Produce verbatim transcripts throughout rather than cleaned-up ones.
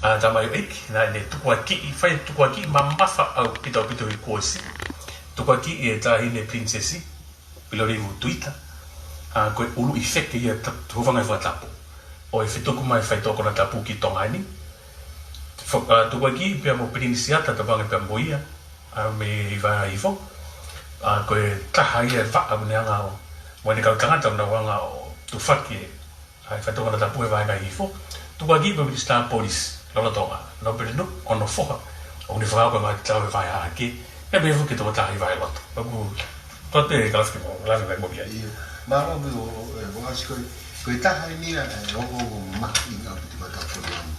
ʻa Tamaioʻeiki, naʻa ne tukuakiʻi, fai tukuakiʻi mamafa ʻaupito ʻaupito he kuo ʻosi. Tukuakiʻi ʻe he Taʻahine Pilinisesi, Pilolevu Tuita, ʻa, ko e ʻuluʻi feke ia ta-, hūfanga he fakatapu ʻo e fetuku mai faitoʻo konatapu ki Tonga ni. Fo-, ʻa, tukuakiʻi pea mo Pilinisiata, tauange pea mo ia, ʻa, mei he Vaʻa Hihifo. ʻA, ko e taha ia e vaʻa ʻoku ne hanga ʻo, mo ʻene kau tangata ʻoku nau hanga ʻo tufaki e ʻa e faitoʻo konatapu he Vaʻa Hihifo. Tukuakiʻi pea mo e Minisitā Polisi lolotonga, Nōpele Nuku, ʻo hono foha ʻoku ne fakahoko e ngaahi tatau he Vaʻe Hahake, pea mo e fuʻu tokotaha ʻi Vaheloto. Pea ʻoku tau toe kalafi mo, kalafi mai mo ia. ʻIo, mālō ʻaupito, ʻe, Vasi, ko e, ko e taha eni ia e ongoongo mahuʻinga ʻaupito maʻa e taʻu fonua ni.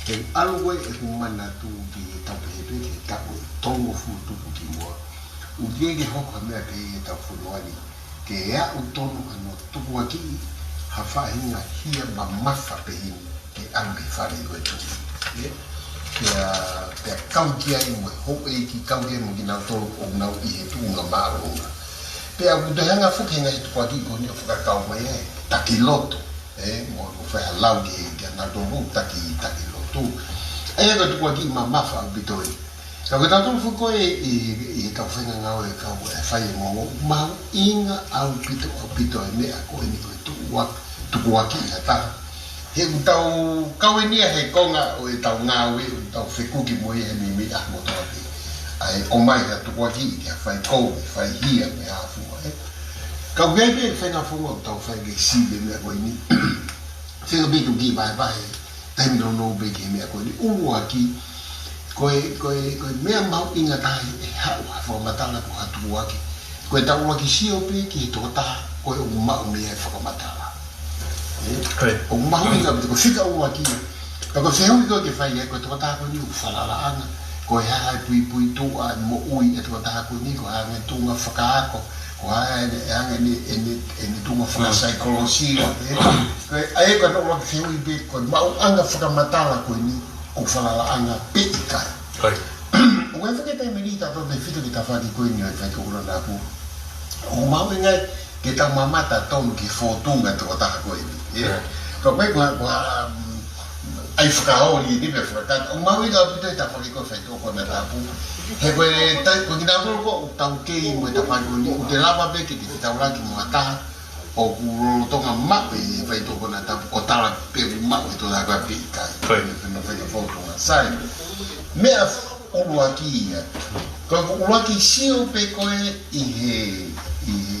Ke ʻalu ko ē ʻeku manatu ki he taʻu pehē pē, ki he taʻu ʻe tolungofulu tupu ki muʻa, ʻoku ʻikai ke hoko ha meʻa pehē he taʻu fonua ni. Ke aʻu tonu hano tukuakiʻi ha faʻahinga hia mamafa pehē ni ke ʻalu ki he fale ʻi ko e tuʻi. Pea, pea kau ki ai mo e houʻeiki, kau ki ai mo kinautolu ʻoku nau ʻi he tuʻunga māʻolunga. Pea ʻoku toe hanga foki he ngaahi tukuakiʻi ko eni ʻo fakakau mai e taki lotu. ʻE, mo, mo fai ha lau ki, ki he nautolu taki, taki lotu. ʻA ia ko e tukuakiʻi mamafa ʻaupito ē. Ka ko e tautolu foki ko ē ʻi, ʻi he kau fengangau e kau e fai e ongoongo, mahuʻinga ʻaupito, ʻaupito e meʻa ko eni ko e tukuak-, tukuakiʻi ha taha. He ʻoku tau kau eni ia he konga ʻo ʻetau ngāue, ʻoku tau fekuki mo ia he meimei ʻaho kotoa pē. ʻA e ʻomai ha tukuakiʻi ke fai kovi, fai hia mo e hā fua, ē. Ka ʻoku ʻi ai pē faʻahinga founga ʻoku tau fai ke sivi e meʻa ko eni. Fekauʻaki pē ke u kiʻi vahevahe taimi nounou pē ki he meʻa ko eni. ʻUluaki, ko e, ko e, ko e meʻa mahuʻinga taha ʻe haʻu ha fakamatala ko ha tukuakiʻi, ko ʻetau ʻuluaki sio pē ki he tokotaha ko ē ʻoku maʻu mei ai e fakamatala. Ē? Ko ia. ʻOku mahuʻinga ʻaupito, ko e fika ʻuluaki ia. Ka ko e fehuʻi ko ē ke fai ai, ko e tokotaha ko eni ʻoku falalaʻanga, ko e hā e puipuituʻa e moʻui e tokotaha ko eni, ko e hā e tuʻunga fakaako, ko e hā ʻene, ʻene, ʻene, ʻene tuʻunga fakasaikolosia, ē? Ko e, ʻa ia ko hono ʻuluaki fehuʻi pē, ko e maʻuʻanga fakamatala ko eni ʻoku falalaʻanga pe ʻikai. Ko ia. ʻOku ʻi ai foki e taimi ʻe niʻihi tautolu ʻe fito ki he tafaʻaki ko eni ʻo e faitoʻo konatapu. ʻOku mahuʻinga ai ke tau mamata tonu ki he fōtunga e tokotaha ko eni, ē? Ko e, ko e, ko e, um, ʻai fakaoli ni pe fakakata. ʻOku mahuʻinga ʻaupito e tafaʻaki ko e faitoʻo konatapu. He ko e tai, ko kinautolu ko ē ʻoku taukei mo e tafaʻaki ko eni, ʻoku te lava pē ke te fetaulaki mo ha taha ʻoku lolotonga maʻu e faitoʻo konatapu ʻo tala pe ʻoku maʻu e tokotaha ko ē pe ʻikai. Ko ia. Ko e fai fōtunga. Sai. Meʻa ʻuluaki ia. Ko e ʻuluaki sio pē ko ē ʻi he, ʻi he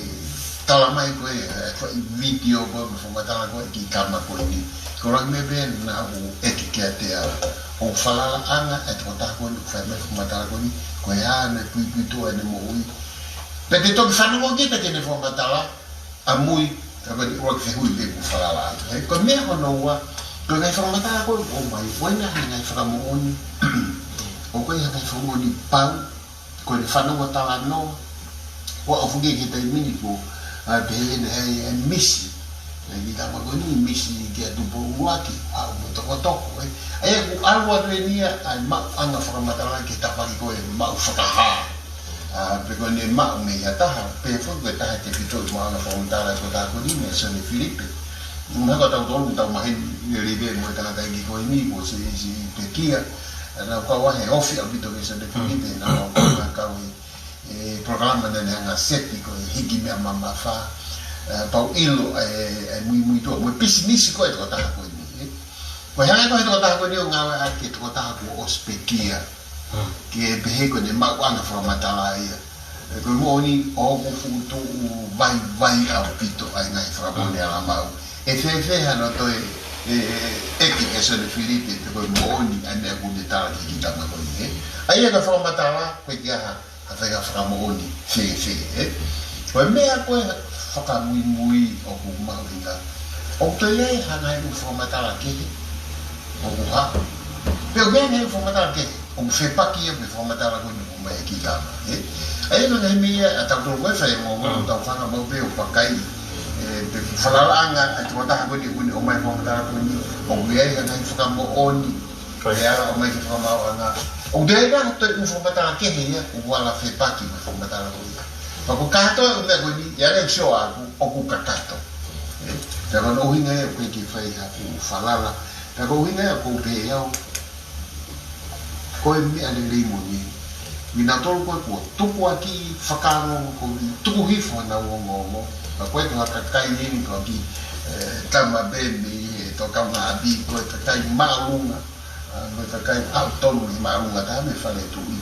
tala mai ko ē, ʻa e foʻi vitiō ko ē mo e fakamatala ko ē ki he tama ko eni. Ko e ʻuluaki meʻa pē naʻa ku ʻeke kiate au. ʻOku falalaʻanga e tokotaha ko eni ʻoku fai mai e fakamatala ko eni, ko e hā ʻene puipuituʻa ʻene moʻui. Pea te toki fanongo ki ai pē ki heʻene fakamatala ʻamui, ka ko eni ʻuluaki fehuʻi pē ʻoku falalaʻanga. Ē, ko e meʻa hono ua, ko e ngaahi fakamatala ko ē ʻoku ʻomai, ʻoku ʻi ai nai ha ngaahi fakamoʻoni, ʻoku ʻi ai ha ngaahi fakamoʻoni pau, ko ʻene fanongo talanoa, ʻoku ʻofa ki he taimi ni ko, ʻa, pehē ʻe he, ʻe he misi, ʻe he kiʻi tama ko eni misi ki ha tupou ʻuluaki, ʻa, mo tokotoko, ē. ʻA ia ʻoku ʻalu atu eni ia, ʻa e maʻuʻanga fakamatala ki he tafaʻaki ko ē maʻu fakahā. ʻA, pe ko ʻene maʻu mei ha taha, pe foki ko e taha tefitoʻi maʻuʻanga fakamatala ʻa e tokotaha ko eni, meia Sione Filipe. Mahalo ko tautolu ʻoku tau maheni lelei pē mo e tangataʻeiki ko eni, ko Siʻi, Siʻi Pekia. ʻA, naʻa ku kau ai he ofi ʻaupito kia Sione Filipe, naʻa ku kau ai he, he polokalama naʻa ne hanga ʻo seti ko e Hiki Meʻa Mamafa, ʻa, pea u ʻilo, ʻa e, ʻa e muimuituʻa, mo e pisinisi ko ē ʻa e tokotaha ko eni, ē. Ko e hanga ko ē ʻe he tokotaha ko eni ʻo ngāueʻaki e tokotaha kuo ʻosi pekia. Ke pehē ko ʻene maʻuʻanga fakamatala ia. Ē, ko e moʻoni ʻoku fuʻu tuʻu vaivai ʻaupito ʻa e ngaahi fakamoʻoni ʻalamaʻu. ʻE fēfē hano toe, ē, ē, ʻeke kia Sione Filipe pe ko e moʻoni ʻa e meʻa ʻoku ne tala ki he kiʻi tama ko eni, ē. ʻA ia ko e fakamatala, ko e kiʻi ʻaha, ha faʻahinga fakamoʻoni fēfē, ē? Ko e meʻa ko ē fakamuimui ʻoku mahuʻinga. ʻOku toe ʻi ai ha ngaahi fakamatala kehe ʻoku haʻu. Pe ʻoku ʻi ai ha ngaahi fakamatala kehe ʻoku fepaki ia mo e fakamatala ko eni ʻoku ʻomai ʻe he kiʻi tama, ē? ʻA ia ko e ngaahi meʻa ia ʻa tautolu ko ē fai ongoongo, tau fanga mau pē ʻo pakai, ē, pe falalaʻanga ʻa e tokotaha ko eni ʻoku ne ʻomai e fakamatala ko eni, ʻoku ʻi ai ha ngaahi fakamoʻoni. Ko ia. ʻE ala ʻomai ki he fakamaauʻanga. ʻOku toe ʻi ai ha toe ʻū fakamatala kehe ia, ʻoku ala fepaki mo e fakamatala ko ia. Pea ko e kātoa ʻo e meʻa ko eni, ʻi he ʻaho ni ʻoku sio ʻaku, ʻoku kakato. Ē, pea ko hono ʻuhinga ia ʻoku ʻikai ke fai ha ʻū falala. Pea ko e ʻuhinga ia ʻoku ou pehē au, Ko e meʻa lelei moʻoni. Kinautolu ko ē kuo tukuakiʻi fakaongo, ko e tuku hifo honau ongoongo. Ka ko e toki kakai eni ko e kiʻi, eh, tama pē mei he tokanga ʻapi, ko e kakai māʻolunga. Ah, ko e kakai ʻalu tonu ʻi māʻolunga taha mei fale tuʻi.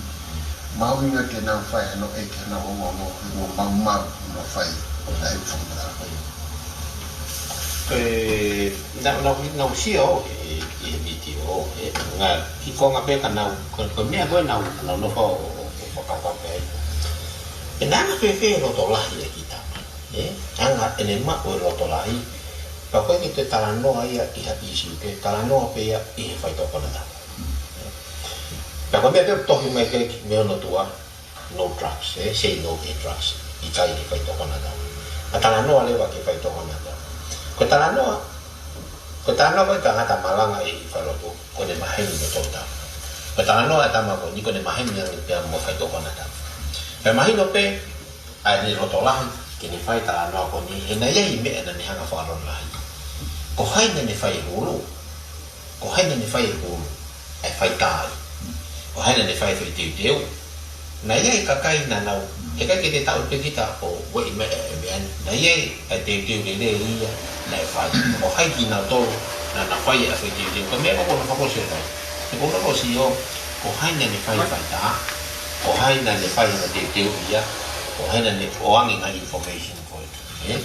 Mahuʻinga ke nau fai hano ʻeke honau ongoongo, he kuo maumau hono fai ʻa e fakamatala ko ē. Ko e, naʻa, naʻa, naʻa ku sio ʻi, ʻi he vitiō, ʻe, ngaahi konga pē ka nau, ko, ko e meʻa ko ē naʻa ku, naʻa ku nofo ʻo, ʻo, ʻo fakakaukau pē ai. ʻE anga fēfē e loto lahi ʻa e kiʻi tama, ē? Anga ʻene maʻu e loto lahi, pea ko e ke te talanoa ia ʻi ha ʻīsiu, ke talanoa pē ia ʻi he faitoʻo konatapu. Pea ko e meʻa pē ʻoku tohi mai ki ai mei hono tuʻa, no drugs, ē, say no ki he drugs. ʻIkai ke faitoʻo konatapu. Ka talanoa leva ki he faitoʻo konatapu. Ko e talanoa, ko e talanoa ko e tangata malanga ʻi falelotu, ko ʻene maheni mo e tolu tau. Ko e talanoa e tama ko eni ko ʻene maheni ange pea mo e faitoʻo konatapu. Pea mahino pē, ʻa ʻene loto lahi, ke ne fai talanoa ko eni, he naʻe ʻi ai e meʻa naʻa ne hanga fakalotolahi. Ko hai naʻa ne fai e hulu, ko hai naʻa ne fai e hulu, ʻa e faitā ai. Ko hai naʻa ne fai e faiteuteu. Naʻe ʻi ai e kakai naʻa nau, he ʻikai ke te taʻu pē kita ʻo ueʻi mai e meʻa ni. Naʻe ʻi ai ʻa e teuteu lelei ia naʻe fai. Ko hai kinautolu naʻa na fai ʻa e faiteuteu. Ko e meʻa ko ē naʻa ku fakaʻosi ʻo fai. He ko ʻeku fakaʻosi ʻo, ko hai naʻa ne fai e faitā. Ko hai naʻa ne fai e teuteu ia. Ko hai naʻa ne ʻoange e ngaahi information ko ē. Ē?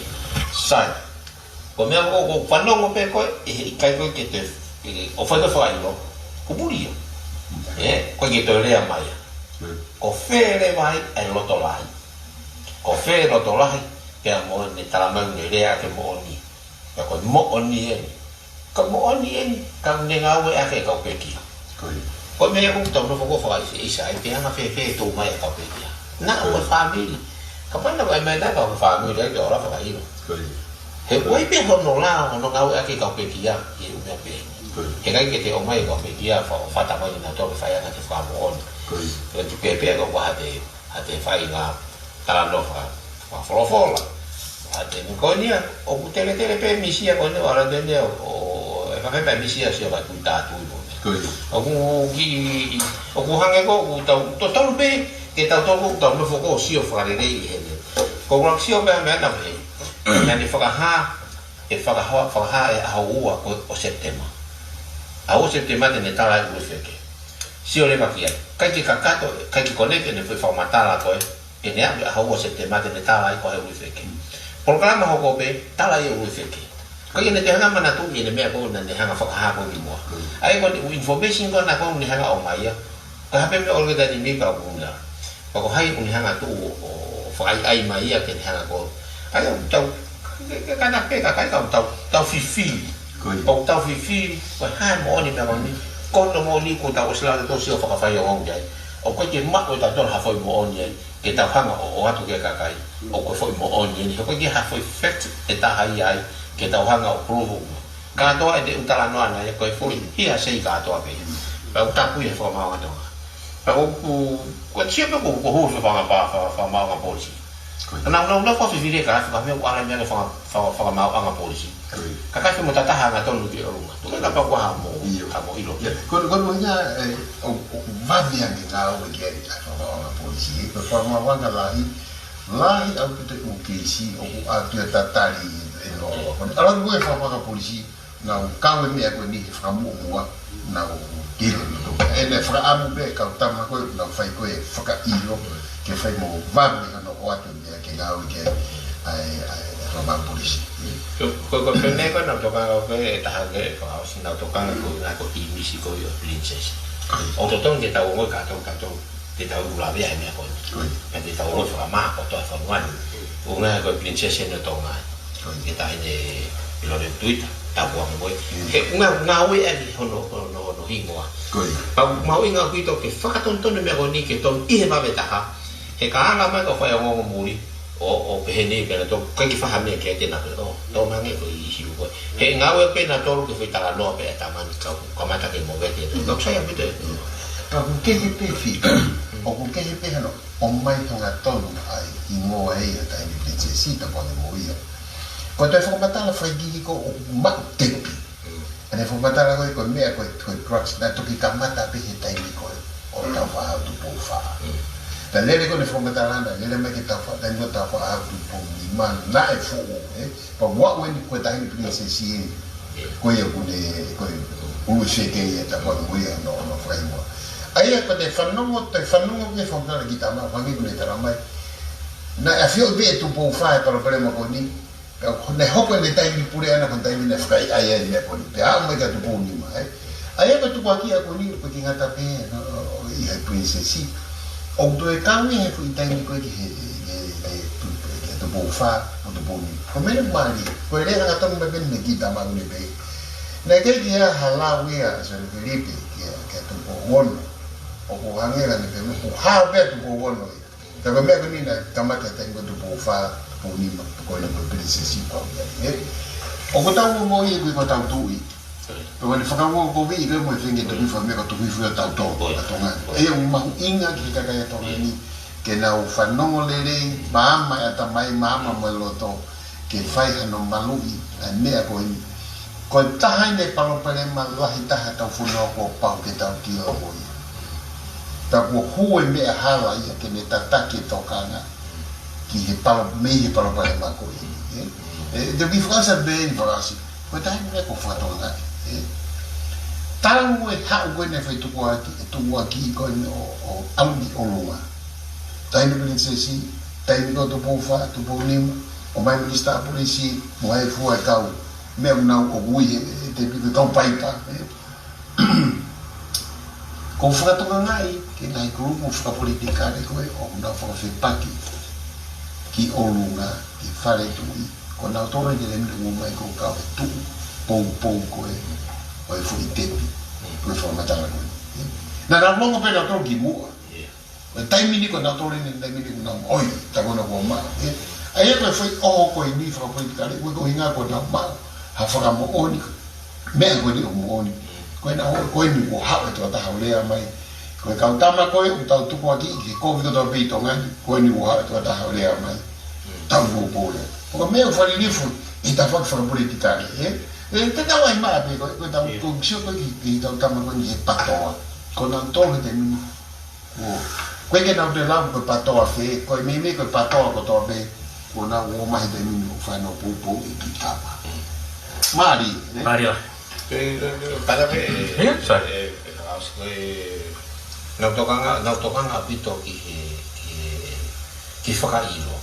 Sai. Ko e meʻa ko, ko e fanongo pē ko ē, ʻe ʻikai ko ē ke te, ʻe, ʻo fai ko ē fakaʻilo, kuo muli ia. Ē, ko e ke toe lea mai ia. Ko fē leva ai e loto lahi. Ko fē loto lahi, pea mo ʻene talamai ʻene lea ke moʻoni. Pea ko e moʻoni eni. Ka moʻoni eni, ka ne ngāueʻaki e kau pekia. Ko ia. Ko e meʻa ʻoku tau nofo ko ē fakaʻiseʻisa ai, pe anga fēfē e tuʻu mai e kau pekia. Naʻa ko e fāmili. Kapau naʻe ʻi ai e meʻa naʻe kau fāmili ai, te ola fakaʻilo. Ko ia. He ʻoku ʻi ai pē hono lao, hono ngāueʻaki e kau pekia, ʻi he ʻū meʻa pehē. Ko ia. He ʻikai ke te ʻomai e kau pekia, fa-, fata mai nautolu ke fai ange ʻete fakamoʻoni. Ko ia. Ko e tuʻu pē pē, ko e ʻoku ʻi ai haʻate, haʻate faʻahinga talanoa faka-, fakafolofola. ʻA e meʻa ko eni ia, ʻoku teletele pē misia ko eni, ʻo ala tene ʻo, ʻo, ʻe fakaʻi pē misia sio ka tui tātui mo. Ko ia. ʻOku ki-, ʻoku hangē ko ē, ʻoku tau, totonu pē, ke tau tau, ʻoku tau nofo ko ē ʻo sio fakalelei ʻi heni. Ko ʻeku sio pē meʻa naʻe pehē. Naʻa ne fakahā, ʻe fakahā, fakahā e ʻaho ua ko ē ʻo Sepitema. ʻAho ua Sepitema te ne tala e ʻulu feke. Sio leva ki ai. ʻIkai ke kakato, ʻikai ke koneke ʻene foʻi fakamatala ko ē. ʻEne aʻu ki he ʻaho ua Sepitema te ne tala ai ko e ʻulu feke. Polokalama hoko pē, tala ai e ʻulu feke. ʻIkai ke ne toe hanga manatuʻi ʻene meʻa ko ē naʻa ne hanga fakahā ko ē ki muʻa. ʻA ia ko e ʻū information ko ē naʻa ne hanga ʻomai ia. Ka hape meʻa ʻo le tani mika ʻo kula. Ka ko hai ʻoku ne hanga tuʻu ʻo fakaʻaiʻai mai ia ke ne hanga ko. ʻA ia ʻoku tau, ke, ke kana pē kakai ka ʻoku tau, tau fifili. Ko ia. ʻOku tau fifili, ko e hā e moʻoni meʻa ko eni. Ko hono moʻoni ko ʻetau ʻosi lava ʻo sio fakafaiongoongo ki ai. ʻOku ʻikai ke maʻu ʻe tautolu ha foʻi moʻoni ai. Ke tau hanga ʻo, ʻoatu ki he kakai. ʻOku ʻikai foʻi moʻoni eni. He ʻoku ʻikai ha foʻi fact ʻe taha ia ai. Ke tau hanga ʻo prove. Kātoa ʻete ʻū talanoa naʻe ko e foʻi hearsay kātoa pē. Pea ʻoku tapu ia he fakamaauʻanga Tonga. Pea ʻoku, ʻoku sio pē ʻoku, ʻoku hū he fanga pa, fa-, fakamaauʻanga polisi. Ko ia. Naʻa, naʻa, naʻa fifili ka, ka meʻa ʻoku ala meʻa ke fanga, fa-, fakamaauʻanga polisi. Ko ia. Ka kai mo tataha angatonu ki ʻolunga. Tuku ka pau ko ha mo, ʻio, ha mo ʻilo. ʻIo. Ko, ko, ko ia, ē, ʻo, ʻo, vave ange ngāue ki ai ʻa e fakamaauʻanga polisi. Ko e fakamaauʻanga lahi, lahi ʻaupito e ʻū keisi ʻoku ʻatu ʻo tatali ʻe he ʻolunga. Ko e ala ko e fakamaauʻanga polisi, naʻa ku kau he meʻa ko eni he fakamuʻomuʻa, naʻa ku kilo no to. ʻE ne fakaʻamu pē kau tama ko ē, naʻa ku fai ko e fakaʻilo, ke fai mo vave hano ʻoatu e meʻa ke ngāue ki ai, ʻa e, ʻa e, ʻa e fakamaauʻanga polisi. Ko, ko, ko e pehē ko ē naʻa ku tokanga ko ē, ʻe taha ko ē, fakaʻosi naʻa ku tokanga ko ē, naʻa ko e ʻīmisi ko ē ʻo e Princess. ʻOku totonu ke tau ongoʻi kātoa, kātoa, ke tau lavea he meʻa ko ē. Ko ia. Pea te tau ongoʻi fakamā, ko e toa fānau. ʻO ngā ko e Princess ʻo Tonga. Ko ia. Ke tahi ne ʻilo le Twitter, tau kuange mo e. Mm. He ngā, ngāue ʻeni hono, hono, hono hingoa. Ko ia. Pea mahuʻinga ʻaupito ke fakatonutonu meʻa ko eni ke tonu ʻi he vave taha. He ka ala mai ka fai ongoongo muli. ʻO, ʻo pehē ni pē naʻa tau, ʻikai ke fai ha meʻa ke te na pē, ʻo, tau mange ko e ʻīsiu ko ē. He ngāue pē naʻa tolu ke fai talanoa pē ʻa e tama ni kau, kamata ke movete. Mm. Kau sai ʻaupito. Ka ʻoku kehe pē fika. ʻOku kehe pē hano ʻomai hangatonu ʻa e hingoa ʻe ia ʻo e taimi Princess, tapu ange mo ia. Ko e toe fakamatala fakaʻikiki ko ē ʻoku maʻu tepi. Mm. ʻA ʻene fakamatala ko ē ko e meʻa ko ē, ko e drugs naʻe toki kamata pē he taimi ko ē. ʻo Tāufaʻāhau Tupou Fā. Pea lele ko ē ʻene fakamatala na, lele mai ki he Tāufa, taimi ko ē Tāufaʻāhau Tupou Nima, naʻe fuʻu, ē? Pea ʻoku ʻi ai eni ko e Taʻahine Pilinisesi eni. Ko ia ʻoku ne, ko e ʻuluaki sēkei e Tāufaʻāhau Nima ia no, no fai mua. ʻA ia ko e fanongo, toe fanongo ki he fakamatala ki he tama, fanga ʻoku ne tala mai. Naʻe ʻafioʻi pē ʻe Tupou Fā e palopalema ko eni, pea naʻe hoko ʻene taimi pule ʻana ko e taimi naʻe fakaʻaiʻai ai e meʻa ko eni. Pea aʻu mai kia Tupou Nima, ē. ʻA ia ko e tukuakiʻi ko eni, ʻoku ʻikai ke ngata pē, no, ʻi he Pilinisesi. ʻOku toe kau ʻi he foʻi taimi ko ē ki he, ki he, ki he Tu-, ki he Tupou Fā, mo Tupou Nima. Ko e meʻa mālie, ko e lea hangatonu mai pē eni ki he tama ʻoku ne pehē. Naʻe ʻikai ke ʻi ai ha lau ia ʻa Sir Filipe kia, kia Tupou Ono. ʻOku hangē ʻoku ne pehē, ʻoku hao pē ʻa Tupou Ono ia. Ka ko e meʻa ko eni naʻe kamata he taimi ko ē Tupou Fā, Tupou Nima, ko eni ko e Pilinisesi ko ia, ē? ʻOku tau ongoʻi ʻe koe ko hotau Tuʻi. Pea ko ʻene fakaongo kovi ʻi he mo e fenga tuʻi fakameʻa ko e tuʻi fua tau tō, ka Tonga ni. ʻE ʻoku mahuʻinga ki he kakai ʻa Tonga ni, ke nau fanongo lelei, maama e ʻatamai, maama mo e loto, ke fai hano maluʻi ʻa e meʻa ko eni. Ko e taha eni e palopalema lahi taha ʻetau fonua kuo pau ke tau ʻilo ko ia. Pea kuo hū e meʻa hala ia ke ne tataki e tokanga ki he palo-, mei he palopalema ko eni, ē? ʻE, te u kiʻi fakaʻosi pē eni fakaʻosi. Ko e taha e meʻa ʻoku ou fakatokangaʻi, ē? Talu e haʻu ko eni e fai tukuakiʻi, e tukuakiʻi ko eni ʻo, ʻo ʻalu ki ʻolunga. Taʻahine Pilinisesi, taimi ko ē Tupou Fā, Tupou Nima, ʻomai Minisitā Polisi, mo e fua e kau meʻa ʻoku nau ʻoku ui he, he te piko kau paipa, ē? ʻOku ou fakatokangaʻi ki he ngaahi kulupu fakapolitikale ko ē ʻoku nau fakafepaki ki ʻolunga, ki he fale tuʻi, ko nautolu eni e lēmina ʻoku ʻomai ko e kau he tuʻu poupou ko ē ʻo e foʻi tepi, ko e fakamatala ko ē. Naʻa nau longo pē nautolu ki muʻa. Ko e taimi ni ko nautolu eni, taimi ni ko nau ʻoi, tā ko ena kuo maʻu, ē. ʻA ia ko e foʻi ʻoho ko eni fakapolitikale, ko e ʻuhinga ko ʻenau maʻu ha fakamoʻoni, meʻa ko eni ʻoku moʻoni. Ko ena ʻoho, ko eni kuo haʻu e tokotaha ʻo lea mai. Ko e kau tama ko ē, ʻoku tau tukuakiʻi ki he kovi kotoa pē ʻi Tonga ni, ko eni kuo haʻu e tokotaha ʻo lea mai. Tau poupou lea. Ko e meʻa ʻoku fakalilifu, ʻi he tafaʻaki fakapolitikale, ē. ʻE, te tau ʻai mai pē, ko, ko ʻetau, ko e sio ko ē ki, ki he kau tama ko eni he PATOA. Ko nautolu he taimi ni. ʻO, ko e ke nau te lau ko e PATOA fē, ko e meimei ko e PATOA kotoa pē, ko nau ō mai he taimi ni ʻo fai hano poupou e kiʻi tama. Mālie, nē? Mālie. Pea, pea, pea, pea, pea, Ia, sorry. ʻE, ʻe, ʻa, ko e, nau tokanga, nau tokanga ʻaupito ki he, ki he, ki he fakaʻilo.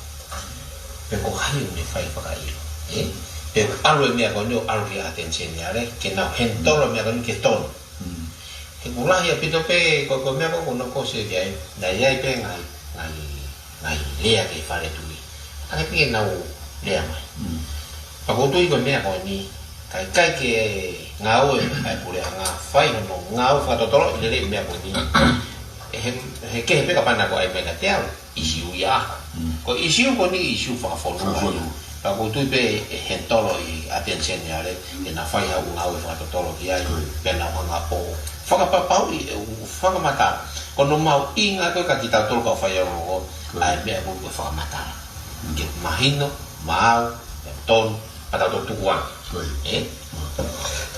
Pe ko hai ʻoku ne fai fakaʻilo. Ē? Pe ʻalu e meʻa ko eni ʻo ʻalu ki he ʻAteni Seniale, ke nau handle e meʻa ko eni ke tonu. He ʻoku lahi ʻaupito pē ko, ko e meʻa ko, ko ena ʻoku ou sio ki ai, naʻe ʻi ai pē ngaahi, ngaahi, ngaahi lea ki he fale tuʻi. ʻA ia pē ke nau lea mai. Pea ʻoku ou tui ko e meʻa ko eni, ka ʻikai ke ngāue ʻa e puleʻanga fai hono ngāue fakatotolo ʻi he lele e meʻa ko eni. ʻE he, he kehe pē kapau naʻa ko ʻai mai kiate au. ʻIsiū ia. Ko e ʻisiū ko eni ʻisiū fakafonua. Fakafonua. Pea ʻoku ou tui pē ʻe handle ʻi he ʻAteni Seniale, ʻe nau fai haʻu ngāue fakatotolo ki ai, pea nau hanga ʻo fakapapauʻi, ʻe, ʻo fakamatala. Ko hono mahuʻinga ko ē kia kitautolu kau faiongoongo, ʻa e meʻa ko ē ko e fakamatala. Ke mahino, maau, ʻe tonu, pea tau toki tukuange. Ko ia. Ē?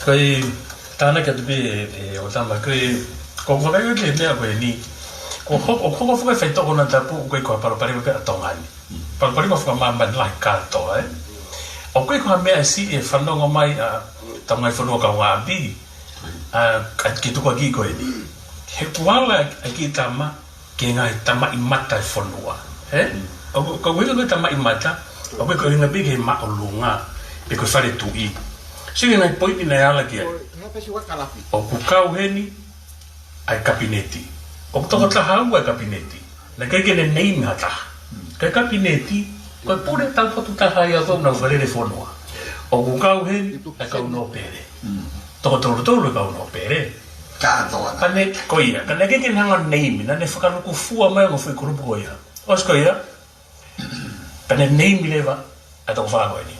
Ko e tānaki atu pē, ʻe, ʻo tama, ko e, ʻoku ou vakai au ki he meʻa ko eni. ʻOku hoko, ʻoku hoko foki e faitoʻo konatapu, ʻoku ʻikai ko ha palopalema pē ʻa Tonga ni. Palopalema fakamāmani lahi kātoa, ē. ʻOku ʻikai ko ha meʻa siʻi e fanongo mai ʻa ʻetau ngaahi fonua kaungāʻapi, ʻa, ʻa e kiʻi tukuakiʻi ko eni. He ʻoku ala e kiʻi tama, ki he ngaahi tamaʻimata e fonua. Ē? ʻOku, ʻoku ʻikai ko e tamaʻimata, ʻoku ʻikai ko e ʻuhinga pē ki he māʻolunga, pe ko e fale tuʻi. Sio ki he ngaahi poini naʻe ala ki ai. ʻOku kau heni ʻa e kapineti. ʻOku toko taha ua e kapineti. Naʻe ʻikai ke ne name ha taha. Ka e kapineti, ko e pule taupotu taha ia ʻoku nau fakalele fonua. ʻOku kau heni ʻa e kau nōpele. Toko tolutolu e kau nōpele. Kātoa. Pea ne, ko ia, ka naʻe ʻikai ke ne hanga ʻo name, naʻa ne fakalukufua mai ʻa e ongo foʻi kulupu ko ia. ʻOsi ko ia, pea ne name leva ʻa e toko fā ko eni.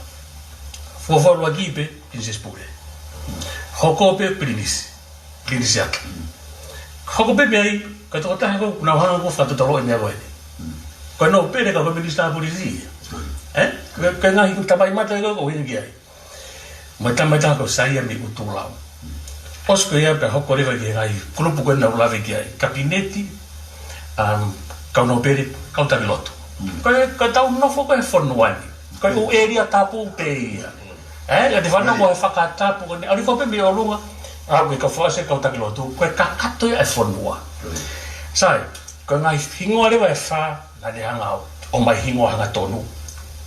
Fuofua ʻuluaki pē, Pilinisesi Pule. Hoko pē Pilinisi, Pilinisi Ake. Hoko pē mei ai, ko e toko taha ko ē, ʻoku nau hanga ʻo fakatotoloʻi e meʻa ko eni. Ko e nōpele ka ko e Minisitā Polisi ia. Ē? Ko e, ko e ngaahi tamaʻimata ko ē ʻoku ʻuhinga ki ai. Mo e tama ʻe taha ko Saia mei ʻUtulau. ʻOsi ko ia pea hoko leva ki he ngaahi kulupu ko ē naʻa ku lave ki ai. Kapineti, um, kau nōpele, kau taki lotu. Ko e, ko e tau nofo ko ē he fonua ni. Ko e ʻū ʻēlia tapu pē ia. ʻE, ka te fanongo he fakatapu ko eni, ʻalu ko ē pē mei ʻolunga, ʻalu ki he kau fakaʻosi, kau taki lotu, ko e kakato ia e fonua. Sai, ko e ngaahi hingoa leva ʻe fā, naʻa ne hanga ʻo, ʻomai hingoa hangatonu.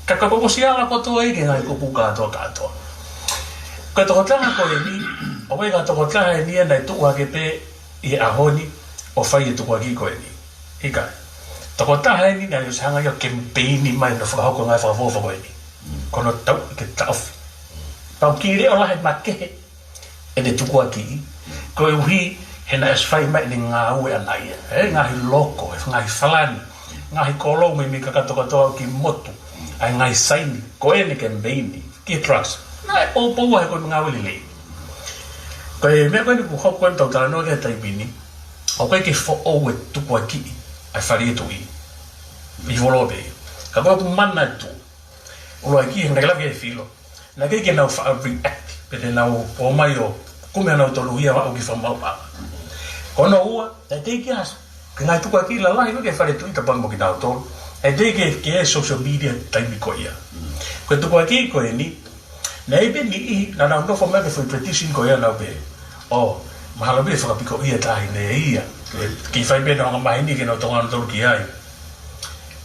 Ka ka ko ʻosi ala kotoa ia ki he ngaahi kupu kātoa kātoa. Ko e tokotaha ko eni, ʻoku ʻi ai e ngaahi tokotaha eni ia naʻe tuʻu hake pē ʻi he ʻaho ni ʻo fai e tukuakiʻi ko eni. ʻIkai. Tokotaha eni naʻe ʻosi hanga ia ʻo kemipeini mai hono fakahoko e ngaahi fakaʻofoʻofa ko eni. Ko hono tauʻi ke taʻofi. Pau ke leʻo lahi makehe ʻene tukuakiʻi, koeʻuhi he naʻe ʻosi fai mai ʻene ngāue ʻaʻana ia. ʻE, ngaahi loko, ʻe, ngaahi falani, ngaahi kolo mei, mei he kakato kātoa ki he motu, ʻa e ngaahi saini, ko ʻene kemipeini, ki he drugs. Naʻe poupou he ko e ngāue lelei. Ko e meʻa ko eni kuo hoko eni tau talanoa ki ai he taimi ni, ʻoku ʻikai ke foʻou e tukuakiʻi ʻa e fale tuʻi. ʻI Volope. Ka ko ʻeku manatu, ʻuluaki he naʻe lave ki ai e Filo. Naʻe ʻikai ke nau faʻa react, pe te nau ō mai ʻo kumi ʻenau tonu ia ʻo aʻu ki he fakamaauʻanga. Ko hono ua, naʻe teʻeki ai ke ngaahi tukuakiʻi lalahi ko ē ki he fale tuʻi tapu ange mo kinautolu. Naʻe teʻeki ke, ke social media taimi ko ia. Ko e tukuakiʻi ko eni, naʻe ʻi ai pē niʻihi, naʻa nau nofo mai ki he foʻi tradition ko ia naʻa nau pehē, ʻo, mahalo pē fakapikoʻi e taʻahine ia. Kei fai pē ʻenau angamaheni ke nau tokanga nautolu ki ai.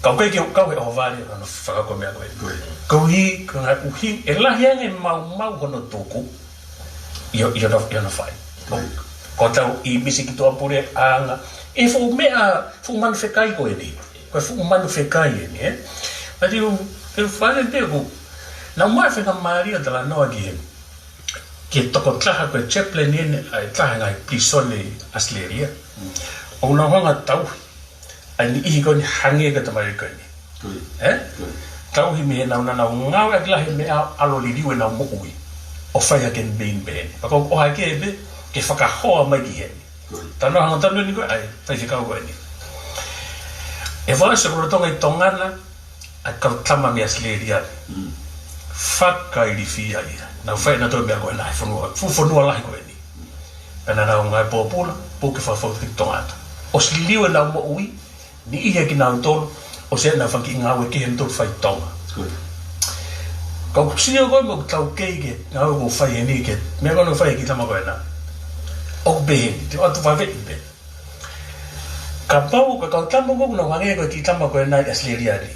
Ka ʻoku ʻikai ke u kau he ʻohovale ʻo hono fakahoko e meʻa ko ē. Ko ia. Koeʻuhi, ko e ngaahi ʻuhinga, ʻe lahi ange e maumau hono tuku ʻi ho-, ʻi hono, ʻi hono fai. Ko ia. Ko ʻetau ʻīmisi ki tuʻapuleʻanga. ʻE fuʻu meʻa, fuʻu manu fekai ko eni. Ko e fuʻu manu fekai eni, ē? But you, you find it there, ko, naʻa mau faingamālie ʻo talanoa ki he, ki he tokotaha ko e chaplain eni ʻa e taha e ngaahi pilīsone ʻi ʻAositelēlia. ʻOku nau hanga ʻo tauhi ʻa e niʻihi ko eni hangē ko e tamariki ko eni. Ko ia. Ē? Ko ia. Tauhi mei heʻenau, naʻa nau ngāueʻaki lahi e meʻa ʻo ʻalu ʻo liliu ʻenau moʻui ʻo fai ha kemipeini pehē ni. Pea ko e ʻohake pē ke fakahoa mai ki heni. Ko ia. Talanoa hangatonu eni ko ē ʻa e faifekau ko eni. ʻE fakaʻosi e lolotonga ʻi Tonga na, ʻa e kau tama mei ʻAositelēlia. Mm. Fakailifia ia. Nau fai ʻenautolu e meʻa ko ena he fonua, fuʻu fonua lahi ko eni. Pea naʻa nau ngāue pōpula, puke fakafokifā ki Tonga atu. ʻOsi liliu ʻenau moʻui, niʻihi ʻia kinautolu, ʻosi ʻenau fanga kiʻi ngāue kehe nautolu fai ʻi Tonga. Ko ia. Ka ʻoku sio ko ē mo ʻetau kei ke, ngāue ʻoku fai eni ke, meʻa ko ē naʻe fai ʻe he kiʻi tama ko ena. ʻOku pehē ni, te u ʻoatu vave pē. Kapau ko e kau tama ko ē ʻoku nau hangē ko e kiʻi tama ko ena ʻi ʻAositelēlia ni.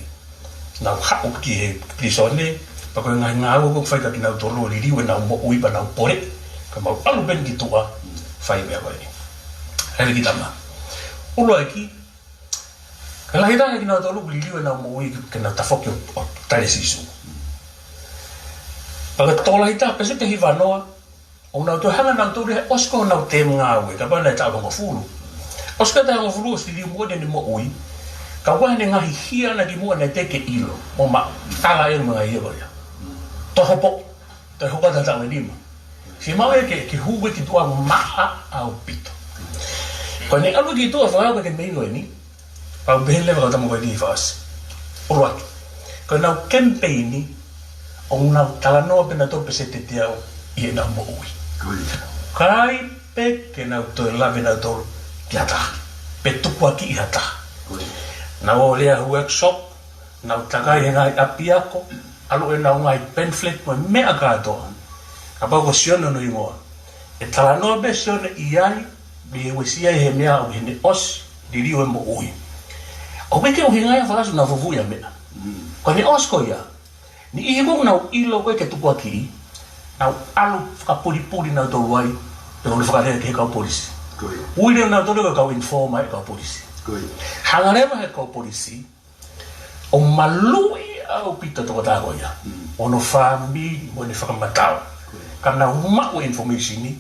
Nau haʻu ki he pilīsone, pea ko e ngaahi ngāue ʻoku fai kia kinautolu ʻo liliu ʻenau moʻui pea nau pole, ka mau ʻalu pē eni ki tuʻa, fai e meʻa ko eni. Hei kiʻi tama. ʻUluaki, ka lahi taha ʻia kinautolu ʻoku liliu ʻenau moʻui ke nau tafoki ʻo, ʻo tali ʻa Sīsū. Pea ko e tokolahi taha, pēseti ʻe hivanoa, ʻoku nau toe hanga nautolu ia he ʻosi ko ē honau tēm ngāue, kapau naʻe taʻu hongofulu. ʻOsi ko ē taʻu hongofulu ʻosi liliu moʻoni ʻene moʻui. Ka ʻoku ʻi ai ʻene ngaahi hia ʻana kimuʻa naʻe teʻeki ke ʻilo. Mo ma, tala ʻe mo e ngaahi hia ko ia. Toe hopo, toe hoko atu ha taʻu ʻe nima. Fiemaʻu ia ke, ke hū ia ki tuʻa maʻa ʻaupito. Ko ʻene ʻalu ki tuʻa fakaʻau ko e kemipeini ko eni. Pau pehē leva kau tama ko eni ʻi fasi. ʻUluaki. Ko ʻenau kemipeini, ʻoku nau talanoa pē nautolu pēseti ʻe teau ʻi heʻenau moʻui. Ko ia. ʻIkai pē ke nau toe lave nautolu ki ha taha. Pe tukuakiʻi ha taha. Ko ia. Nau ō ʻo lea he workshop, nau takai he ngaahi ʻapiako, ʻalu ʻenau ngaahi pamphlet mo e meʻa kātoa. Kapau ko Sione hono hingoa. ʻE talanoa pē Sione ʻi ai, mei he uesia ʻi he meʻa ʻo heʻene ʻosi, liliu e moʻui. ʻOku ʻikai ke ʻuhinga ia fakaʻosi naʻa nau fufuuʻi ha meʻa. Mm. Ko ʻene ʻosi ko ia, niʻihi ko ē ʻoku nau ʻilo ko ē ke tukuakiʻi, nau ʻalu fakapulipuli nautolu ai, pea nau fakalea ki he kau polisi. Ko ia. Ui leva nautolu ko e kau informer ʻa e kau polisi. Ko ia. Hanga leva he kau polisi, ʻo maluʻi ʻaupito e tokotaha ko ia. Mm. Hono fāmili mo ʻene fakamatala. Ko ia. Ka nau maʻu e information ni,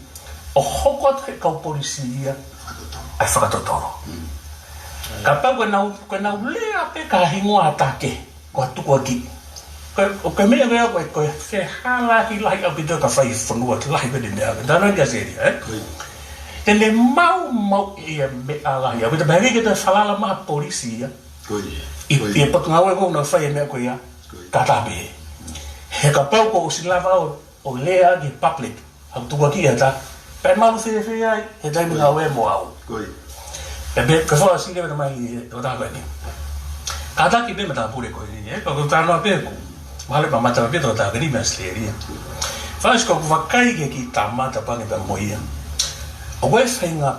ʻo hoko atu he kau polisi ia, fakatotolo. ʻA e fakatotolo. Mm. Kapau ko ʻenau, ko ʻenau lea pē ki ha hingoa ha taha kehe, ko ha tukuakiʻi. Ko e, ko e meʻa ko ia ko e, ko e fehālaaki lahi ʻaupito ka fai fonua lahi ko eni meʻa. Tana kia seri, ē? Ko ia. Te ne maumauʻi e meʻa lahi ʻaupito, pea ʻikai ke toe falala mai ha polisi ia. Ko ia. ʻI, ko ia. ʻI he potungāue ko ē ʻoku nau fai e meʻa ko ia. Ko ia. Ka taha pē. He kapau kuo ʻosi lava ʻo, ʻo lea ki he public, ʻoku tukuakiʻi ha taha, Pea malu fēfē ai, he taimi ngāue mo au. Ko ia. Pea, pea, pea fakaʻosi leva mai he tokotaha ko eni. Kātaki pē matāpule ko eni, ē, ko, ko e talanoa pē ʻoku mahalo pē ʻe mamata pē tokotaha ko eni mei ʻAositelēlia. Fakaʻosi ko ʻeku vakai ki he kiʻi tama tapu ange pē mo ia. ʻOku ʻi ai e faʻahinga,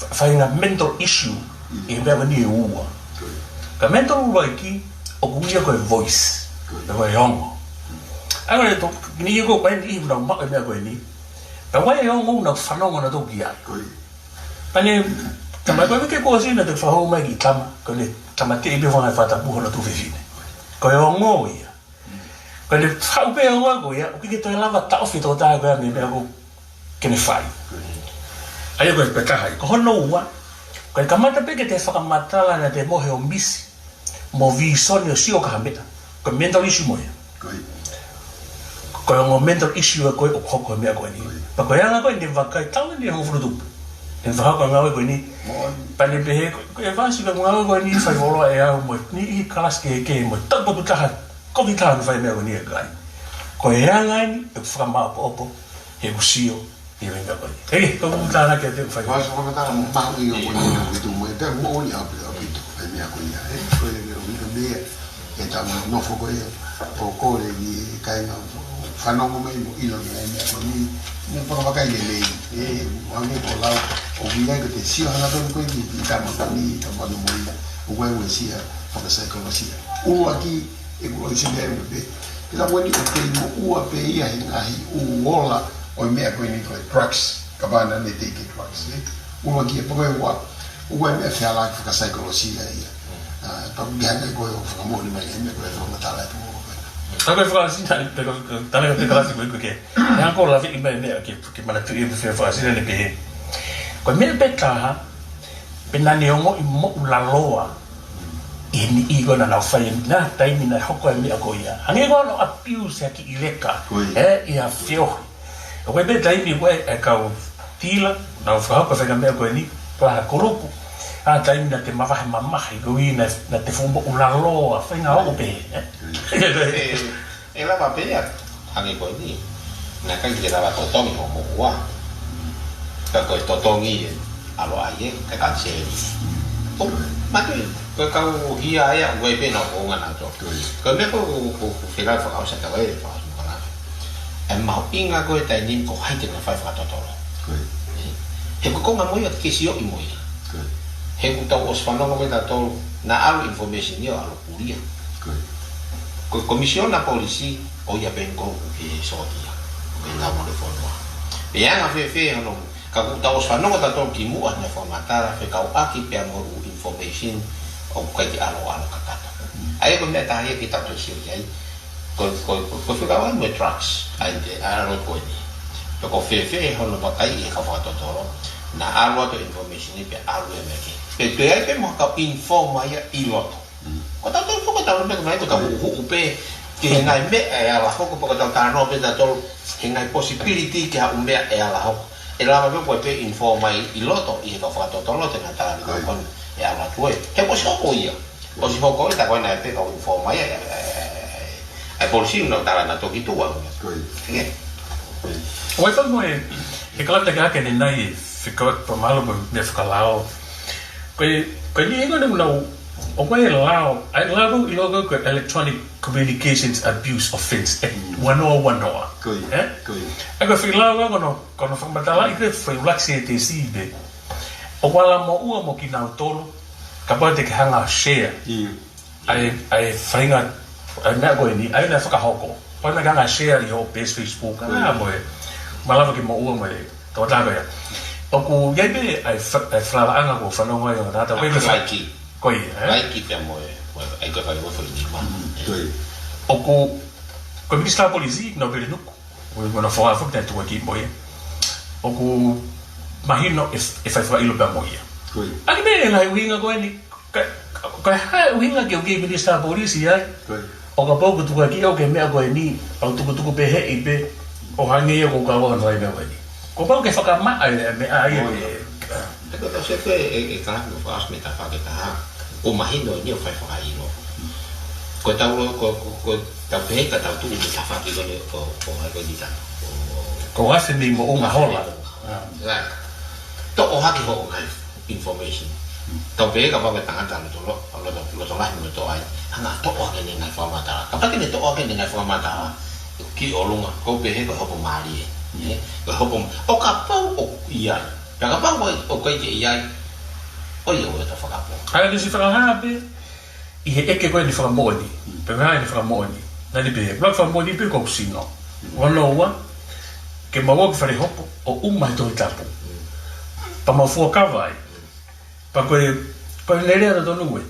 faʻahinga mental issue ʻi he meʻa ko eni ʻe ua. Ko ia. Ka mental ʻuluaki, ʻoku ui ia ko e voice. Ko ia. Ko e ongo. ʻA ia ko e tokoni ia ko eni ʻi he ʻuhinga ʻoku maʻu e meʻa ko eni. Pea ʻoku ʻi ai e ongo ʻoku nau fanongo nautolu ki ai. Ko ia. Pea ne, tama ko ē ke kuo ʻosi naʻe toki fakahū mai e kiʻi tama, ko ʻene tamateʻi pē fanga fatapu hono tuofefine. Ko e ongo ia. Ko ʻene haʻu pē ongo ko ia, ʻoku ʻikai ke toe lava taʻofi e tokotaha ko ia mei he meʻa ʻoku ke ne fai. Ko ia. ʻA ia ko e pē taha ia. Ko hono ua, ko e kamata pē ke te fakamatala naʻa te mohe ʻo misi mo vīsone ʻo sio ki ha meʻa. Ko e mental issue mo ia. Ko ia. Ko e ongo mental issue ē ko ē ʻoku hoko he meʻa ko eni. Ko ia. Pea ko e anga ko ē ʻene vakai talu eni e hongofulu tupu. ʻEne fakahoko e ngāue ko eni. Moʻoni. Pea ne pehē, ko, ko e fasi ko e ngāue ko eni fai fuoloa ʻe au mo e niʻihi kalasi kehekehe mo e taupotu taha, kovi taha naʻe fai e meʻa ko eni ʻe he kakai. Ko e anga eni ʻeku fakamāʻopoʻopo, he ʻeku sio, ʻi he meʻa ko ē. ʻE, ko e tānaki atu ʻeku fai. Vaiso fakamatala mo mahuʻinga ko eni ʻoku ke tuʻu mo e pea moʻoni ʻaupito, ʻaupito, e meʻa ko ia, ē, ko e, ko e, ko e meʻa, ʻetau nofo ko ē, ʻo kole ki he kāinga ʻo fanongo mai mo ʻilo mai e meʻa ko eni, mo fakavakai lelei, ē, ʻoku hangē ko e lau, ʻoku ʻi ai ko e sio hangatonu ko ē ki, ki he tama ko eni, tama ko eni mo ia, ʻoku ʻi ai e uesia fakasaikolosia. ʻUluaki, ʻeku ʻosi meʻa ʻe ua pē. Pea ko eni ʻoku kei moʻua pē ia he ngaahi ʻū ola ʻo e meʻa ko eni ko e drugs. Kapau naʻa ne take drugs, ē. ʻUluaki ia pea ko e ua. ʻOku ʻi ai e meʻa fehālaaki fakasaikolosia ia. ʻA, pea ʻoku ke hanga ko ē ʻo fakamoʻoni mai e meʻa ko ē fakamatala atu ko ē. Ka ko e fakaʻosi naʻe, pe ko, ko, tala ko e kalasi ko ē ko ē ke. He ʻoku ou lave ʻi he meʻa ke, ke manatuʻi e fakaʻosi naʻa ne pehē. Ko e meʻa pē taha, pea naʻa ne ongoʻi moʻulaloa ʻi he niʻihi ko ē naʻa nau fai ʻena taimi naʻe hoko e meʻa ko ia. Hangē ko hono abuse ʻa e kiʻi leka, ko ia, ē, ʻi ha feohi. ʻOku ʻi ai pē taimi ko ē e kau tila, nau fakahoko e faʻahinga meʻa ko eni, ko ha kulupu. ʻA e taimi naʻa te mavahe mamahi, ko ia naʻa, naʻa te fuʻu moʻulaloa, faʻahinga ʻoku pehē, ē? Ko ia. ʻE, ʻe lava pē ia, hangē ko eni. Naʻe ʻikai ke lava totongi hoʻo moʻua. Ka ko e totongi ē, ʻalu ai ē, ke kaniseli. ʻO, mātuʻa, ko e kau hia ia, ʻoku ʻi ai pē ʻena ʻuhinga naʻa to. Ko ia. Ko e meʻa ko, ko, ko, ko e fekau fakaʻosi ʻa e kau ē, fakaʻosi mo kala. ʻE mahuʻinga ko e taimi ni ko hai te ne fai fakatotolo. Ko ia. Ē, he ko e konga mo ia ke sioʻi mo ia. Ko ia. He ʻoku tau ʻosi fanongo mai tautolu, naʻe ʻalu information ia ʻo ʻalu pulia. Ko ia. Ko e komisiona polisi, ʻoku ʻi ai pē ʻene kolo ke sōtia. Ko e ngāue mo e fonua. Pea ʻe anga fēfē hono, ka ʻoku tau ʻosi fanongo tautolu kimuʻa naʻe fakamatala, fekauʻaki pea mo e ʻū information ʻoku ʻikai ke ʻalu ʻo ʻalu kakato. ʻA ia ko e meʻa ʻe taha ia ke tau toe sio ki ai. Ko, ko, ko, ko e fekauʻaki mo e drugs, ʻa ia ʻe ʻalu ko eni. Pe ko fēfē hono vakai ʻe he kau fakatotolo, naʻe ʻalu atu e information ni pea ʻalu e meʻa ki ai. Pea, pea ʻi ai pē mo e kau informer ia ʻi loto. Mm. Ko tautolu foki, ko tautolu pē, ko e ngaahi, ko e tau huʻu pē ki he ngaahi meʻa ʻe ala hoko, pe ko e tau talanoa pē tautolu he ngaahi possibility ki ha ʻū meʻa ʻe ala hoko. ʻE lava pē ko e pē informer ʻi loto ʻi he kau fakatotolo te na tala ni ko e, ko eni ʻe ala atu ē. He ʻosi hoko ia. ʻOsi hoko ia, tā ko ē naʻe pē kau informer ia, ʻe, ʻe, ʻe, ʻe polisi ʻoku nau tala naʻa toki tuʻu ʻalu. Ko ia. ʻIo. ʻOku ʻi ai pē mo e, he kalanga ke hake ʻanenai, fika, pea mahalo mo e meʻa fakalao. Ko e, ko e niʻihi ko ē ʻoku nau, ʻoku ʻi ai e lao, ʻa e lao ʻoku ʻiloa ko e Electronic Communications Abuse Offence Act, ua noa ua noa. Ko ia. Ē? Ko ia. ʻA ia ko e foʻi lao ko ē ʻoku nau, ʻoku nau fakamatalaʻi ko e foʻi ʻuluaki sētesi pē. ʻOku ala moʻua mo kinautolu, kapau te ke hanga ʻo share. ʻIo. ʻA e, ʻa e faʻahinga, ʻa e meʻa ko eni, ʻa ia naʻe fakahoko. Pea naʻa ke hanga ʻo share ʻi hoʻo peesi Facebook, ʻa, ʻio, mo e, malava ke moʻua mo e, tokotaha ko ia. ʻOku ʻi ai pē ʻa e fa-, ʻa e falalaʻanga ʻoku fanongo ai ʻo nata, ko e, ʻa e fa-, like. Ko ia, ē? Like pea mo e, mo e, ʻa ia ko e fai mo e foʻi nima. Mm, ko ia. ʻOku, ko e Minisitā Polisi, Nōpele Nuku. Ko e mana fakafoki naʻe tuku ki mo ia. ʻOku mahino ʻe, ʻe fai fakaʻilo pea mo ia. Ko ia. ʻA ia ko e meʻa ʻe lahi ʻuhinga ko eni. Ka, ka, ka hā e ʻuhinga ke u kei Minisitā Polisi ai. Ko ia. ʻO kapau ʻoku tuku ki au ki he meʻa ko eni, ʻoku tukutuku pē heʻi pē, ʻo hangē ia ko e kau ʻoku fai e meʻa ko eni. Kuo pau ke fakamaʻa e meʻa ia. Ko ia. ʻE, Ē, ko e tau sio ki he, ʻe, ʻe kalafi mo fakaʻosi mei he tafaʻaki ʻe taha. ʻOku mahino eni ʻo fai fakaʻilo. Ko e tau lo-, ko, ko, ko e tau pehē ka tau tuʻu mei he tafaʻaki ko eni ʻo, ʻo, ʻo, ʻo, ʻo, ʻo, ʻo afe mei moʻunga hola. Right. Toʻo hake hoʻo ngaahi information. Tau pehē kapau ko e tangata loto, loto, loto lahi mo loto ai. Hanga toʻo hake ʻene ngaahi fakamatala. Kapau ke ne toʻo hake ʻene ngaahi fakamatala, ki ʻolunga, ʻoku ou pehē ko e hopo mālie. ʻE, ko e hopo ma-, ʻo kapau ʻoku ʻi ai. Pea kapau ʻoku ʻikai ke ʻi ai, ʻoiauē, tau fakapoongi. ʻA ia, ʻoku ʻi ai e siʻi fakahā pē, ʻi he ʻeke ko eni fakamoʻoni. Pe ko e hā ʻene fakamoʻoni. Naʻá ne pehē, ʻoku ou fakamoʻoni pē ʻoku ou sino. Hono ua, ke mau ō ki fale hopo, ʻo ʻuma he Tohi Tapu. Pea mau fuakava ai. Pea ko e, ko e lea totonu ē.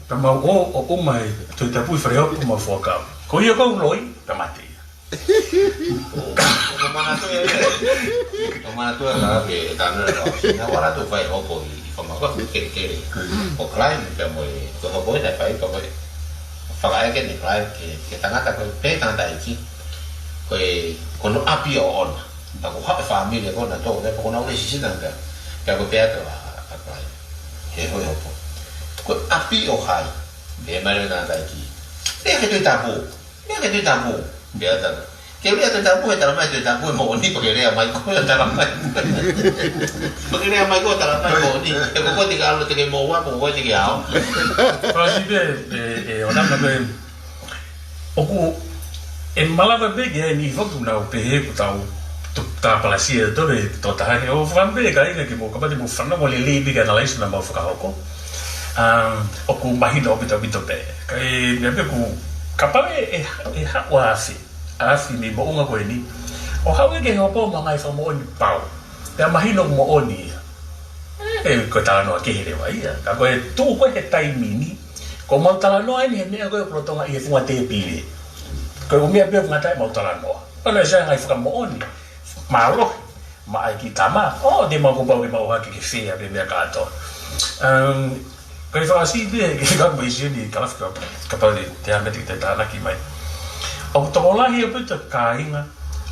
Pea mau ō, ʻo ʻuma he Tohi Tapu ʻi fale hopo, mau fuakava. Ko ia ʻoku ou loi, pea mate ia. ʻO, ʻo manatu ē. ʻO manatu ē, ka ke, e tano ē, ka, na wala tu fai hopo ʻi, ʻi Famaguʻa, ke, ke, ko Clive pea mo e, ko hopo ē naʻe fai, pea mo e, fakaʻeke ʻe Clive ki he, ki he tangata ko ē, pē tangataʻeiki. Ko e, ko hono ʻapi ʻoʻona. Pea ko e haʻu e fāmili ko ena ʻo tō, pea ko ena ʻo lesi sina pea. Pea ko e pehē atu ʻa, ʻa Clive. He hoi hopo. Ko e ʻapi ʻo hai. Pehē mai leva e tangataʻeiki. Lea ki he Tohi Tapu. Lea ki he Tohi Tapu. Pea tala. Ke lea ki he Tohi Tapu, ʻe talamai ʻe he Tohi Tapu ʻe moʻoni, pea ke lea mai koe ʻo talamai. Pea ke lea mai koe ʻo talamai ʻe moʻoni. He ko koe te ke ʻalu te ke moʻua, ko koe te ke ʻalu. Fasi pē, ʻe, ʻe, ʻo nana pē. ʻOku, ʻe malava pē ke ʻi ai e niʻihi foki ʻoku nau pehē ʻoku tau, tau, tau palasia tole tō taha he ʻo fakaʻamu pē kāinga ke mou, kapau te mou fanongo lelei pē ki he analysis naʻa mau fakahoko. Um, ʻoku mahino ʻaupito ʻaupito pē. Ka e, meʻa pē ʻoku, kapau ʻe, ʻe, ʻe haʻu ʻa Afi, ʻa Afi mei Moʻunga ko eni. ʻO haʻu ia ki he hopo mo e ngaahi fakamoʻoni pau. Pea mahino ʻoku moʻoni ia. ʻE, ko e talanoa kehe leva ia. Ka ko e tuʻu ko ē he taimi ni, ko ʻemau talanoa eni he meʻa ko ē ʻoku lolotonga ʻi he funga tēpile. Ko e ʻū meʻa pē ʻoku ngata ai ʻemau talanoa. Ko ena ʻoku ʻi ai e ngaahi fakamoʻoni. Mālohi. Maʻa e kiʻi tama. ʻO, te mau ko pau ke mau ʻohake ki he fea pe meʻa kātoa. Um, ko e fakasiʻi pē, ke ka mai sio ni, ka lafi ka, kapau te, te ame te, te tānaki mai. ʻOku tokolahi ʻaupito e kāinga,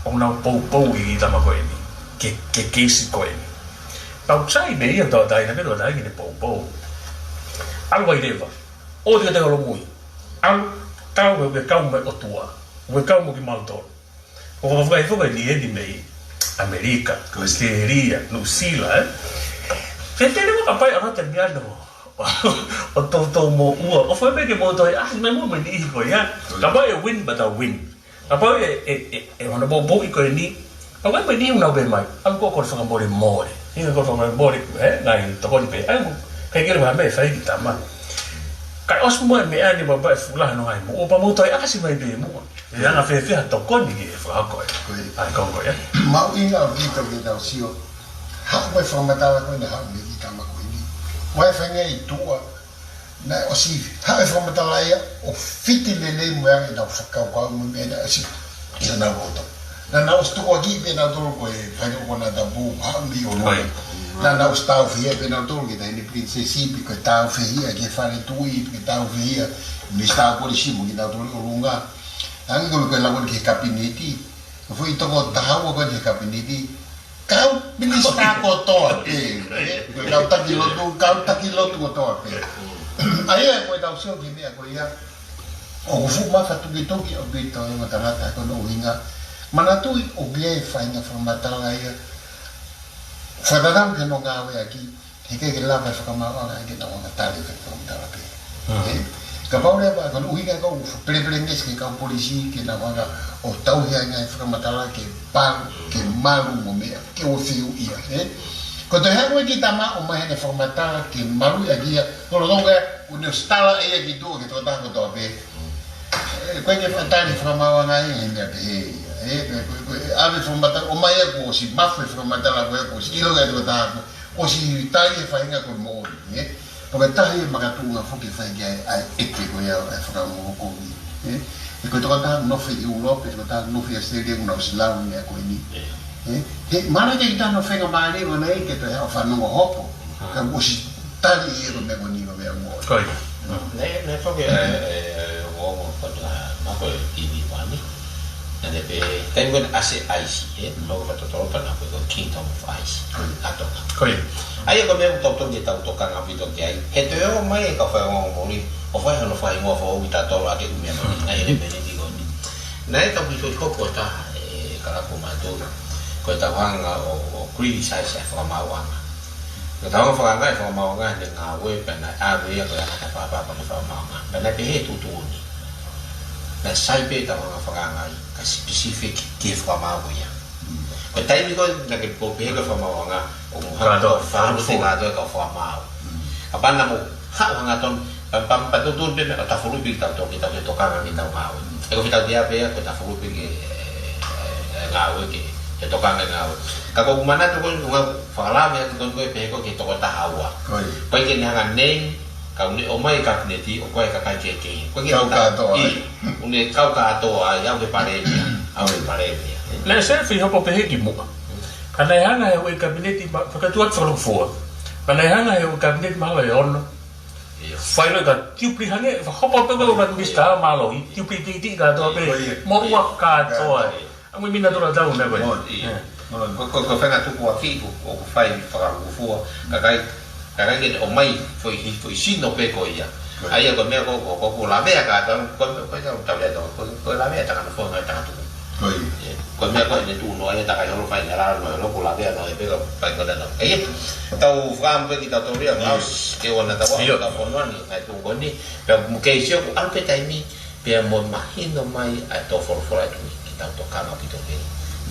ʻoku nau poupou ki he kiʻi tama ko eni. Ke, ke keisi ko eni. Tau sai pē ia tō taina pē tō taina ke ne poupou. ʻAlu ai leva. ʻOua te ke tau holomui. ʻAlu, kau, ʻoua te ke kau mo e ʻOtua. ʻOua te ke kau mo kimautolu. ʻOku fakafoki foki eni eni mei ʻAmelika, ʻAositelēlia, Nuʻusila, ē. Te te lewa ka pai ʻa te miano. ʻO tō tō mo ua. ʻO fai mai ke mo tō e, ah, mai mo mai ni ko ia. Ka pai e win, but a win. Kapau ʻe, ʻe, ʻe, ʻe hono poupouʻi ko eni, ʻa wai pē ni ʻoku nau pehē mai, ʻa ko ko fakamolemole. Ni ko fakamolemole, ē, ngaahi tokoni pē, ʻa ko, kai kele wa me fai ki tama. Kai ʻosi mo e meʻa ni wa pai fula no ngai mo, ʻo pa mo toi ʻasi mai pē mo. ʻE anga fēfē ha tokoni ki he fakahoko ē. Ko ia. ʻA ko ko ē. Mahuʻinga ʻaupito ke tau sio. Haʻu mo e fakamatala ko ena haʻu mei ki tama ko eni. Wai fanga i tua. Naʻe ʻosi haʻu e fakamatala ia ʻo fiti lelei mo e anga ʻenau fakakaukau mo e meʻa naʻe ʻosi ʻi honau loto. Naʻa nau ʻosi tukuakiʻi pē nautolu ko e faitoʻo konatapu, haʻu mei ʻolunga. Ko ia. Naʻa nau ʻosi tāufehiʻa pē nautolu ki he taʻahine pilinisesi pe ko e tāufehiʻa ki he fale tuʻi, pe ko e tāufehiʻa, Minisitā Polisi mo kinautolu ʻi ʻolunga. Hangē ko e, ko e lava ki he kapineti, ko e foʻi toko taha ua ko ē ki he kapineti, kau minisitā kotoa pē, ē? Ko e kau taki lotu, kau taki lotu kotoa pē. ʻA ia, ko e tau sio ki he meʻa ko ia, ʻoku fuʻu mafatukituki ʻaupito e ongo tangata ko hono ʻuhinga. Manatuʻi ʻoku ʻi ai e faʻahinga fakamatala ia. Fakatatau ki hono ngāueʻaki, he ʻikai ke lava e fakamaauʻanga ke nau hanga tali e fakamatala pē. Hmm. Ē? Kapau leva, ko hono ʻuhinga ko e pelepelengesi ki he kau polisi, ke nau hanga ʻo tauhi ai e ngaahi fakamatala ke palu, ke malu mo meʻa, ke ʻoua fiu ia, ē? Ko e toe haʻu e kiʻi tama ʻo ʻomai haʻane fakamatala ke maluʻi ʻaki ia, lolotonga ia, ʻoku ne ʻosi tala ʻe ia ki tuʻa ki he tokotaha kotoa pē. Ē, ko e ke fakatali fakamaauʻanga ia he meʻa pehē ia. Ē, ko e, ko e, ko e, ʻave fakamatala, ʻomai ia kuo ʻosi mafu e fakamatala ko ē, kuo ʻosi ʻilo ʻe he tokotaha ko ē, kuo ʻosi tali e faʻahinga ko e moʻoni, ē? Ko e taha ia e makatuʻunga foki ʻe fai ki ai ʻa e ʻeke ko ia ʻa e fakaongo ko eni, ē? Ē, ko e tokotaha nofo ʻi ʻIulope, tokotaha nofo ʻi ʻAositelēlia, ʻoku nau ʻosi lau e meʻa ko eni. Ē. Ē? He, mahalo te ke tano fenga mālie mana ai ke toe haʻu ʻo fanongo hopo. Hmm. Ka kuo ʻosi tali ia ko e meʻa ko eni ko e meʻa moʻoni. Ko ia. Hmm. Naʻe, naʻe foki, ē, ē, ē, ʻo, ʻo, ko e, ma ko e TV One. Naʻá ne pehē, taimi ko ē naʻe ʻasi e ʻaisi, ē, nofo ka totolo pea naʻe ko e Kingdom of Ice. Hmm. ʻA Tonga. Ko ia. ʻA ia ko e meʻa ʻoku totonu ke tau tokanga ʻaupito ki ai. He toe ō mai e kau faiongoongo moli, ʻo fai hono fai ngoa foʻou ʻi tautolu ʻa e ʻū meʻa moli, ngaahi ʻelemēniti ko eni. Naʻe tau ki foʻi hopo ʻe taha, ē, kalapu mātou. Ko Ko e tau hanga ʻo, ʻo criticize e fakamaauʻanga. Ko e tau hanga fakaangaʻi e fakamaauʻanga he ngāue pea naʻe ʻave ia ko e anga ta papa pale fakamaauʻanga. Pea naʻe pehē tuʻutuʻuni. Naʻe sai pē tau hanga fakaangaʻi ka specific ki he fakamaau ko ia. Ko e taimi ko ē naʻa ke pehē ko e fakamaauʻanga, ʻoku hanga Kātoa, ʻo fānau te kātoa. Kātoa e kau fakamaau. Kapau naʻa mo haʻu hanga tonu, pea, pea, pea tuʻutuʻuni pē meʻa ʻo tafulu pē kitautolu ke tau toe tokanga ki heʻetau ngāue. ʻE ko fitau te ʻave ia, ko e tafulu pē ke, ʻe, ʻe, ʻe ngāue ke, ke tokanga ki he ngāue. Ka ko ʻeku manatu ko eni ʻoku ou fakalave atu ko eni ko e pehē ko e ki he toko taha ua. Ko ia. ʻOku ʻikai ke ne hanga ʻo name, ka ʻoku ne ʻomai e kapineti, ʻoku ʻi ai e kakai kehekehe. ʻOku ʻikai ke Kau ne ta-, kātoa, ʻio, ʻoku ne kau kātoa ai, au he palēmia, au he palēmia. Naʻe sēfi hopo pehē ki muʻa. Ka naʻe hanga ʻe he kapineti ma-, fakatuʻu atu fakalūkufua. Ka naʻe hanga ʻe he kapineti mahalo ʻe ono. ʻIo. Fai loi ka tiupli hangē, fakahopo pē ko e ʻIo, ʻio. Minisitā mālohi, tiupli titi kātoa pē. ʻIo, ʻio. Mo ua kātoa. ʻIo. ʻA mui mina tola tau meʻa ko ē. Mo, ʻio. ʻIo. Mo, ko, ko, ko e faʻahinga tukuakiʻi ʻoku, ʻoku fai fakalūkufua. Kakai, kakai ke ne ʻomai foʻi hi-, foʻi sino pē ko ia. Ko ia. ʻA ia ko e meʻa ko, ko, ko, ko e lavea kātoa, ko e meʻa ko e tau, tau lea tau, ko, ko e lavea taka na foʻi ngai taka tuku. Ko ia. ʻIo. Ko e meʻa ko ē ne tuʻu noa ia taka i holo fai na la noa, loko lavea noa, ʻe pē ka fai ko na noa. ʻA ia, tau fakaʻamu pē kitautolu ia, ʻIo. Maus, ke ʻoua naʻa tau ʻIo. Ka fonua ni, ngai tuʻu ko eni, pea mo ke sio ʻoku ʻalu pē taimi, pea mo mahino mai ʻa e tō folofola ʻa e tuʻi, ke tau tokanga ʻaupito ki he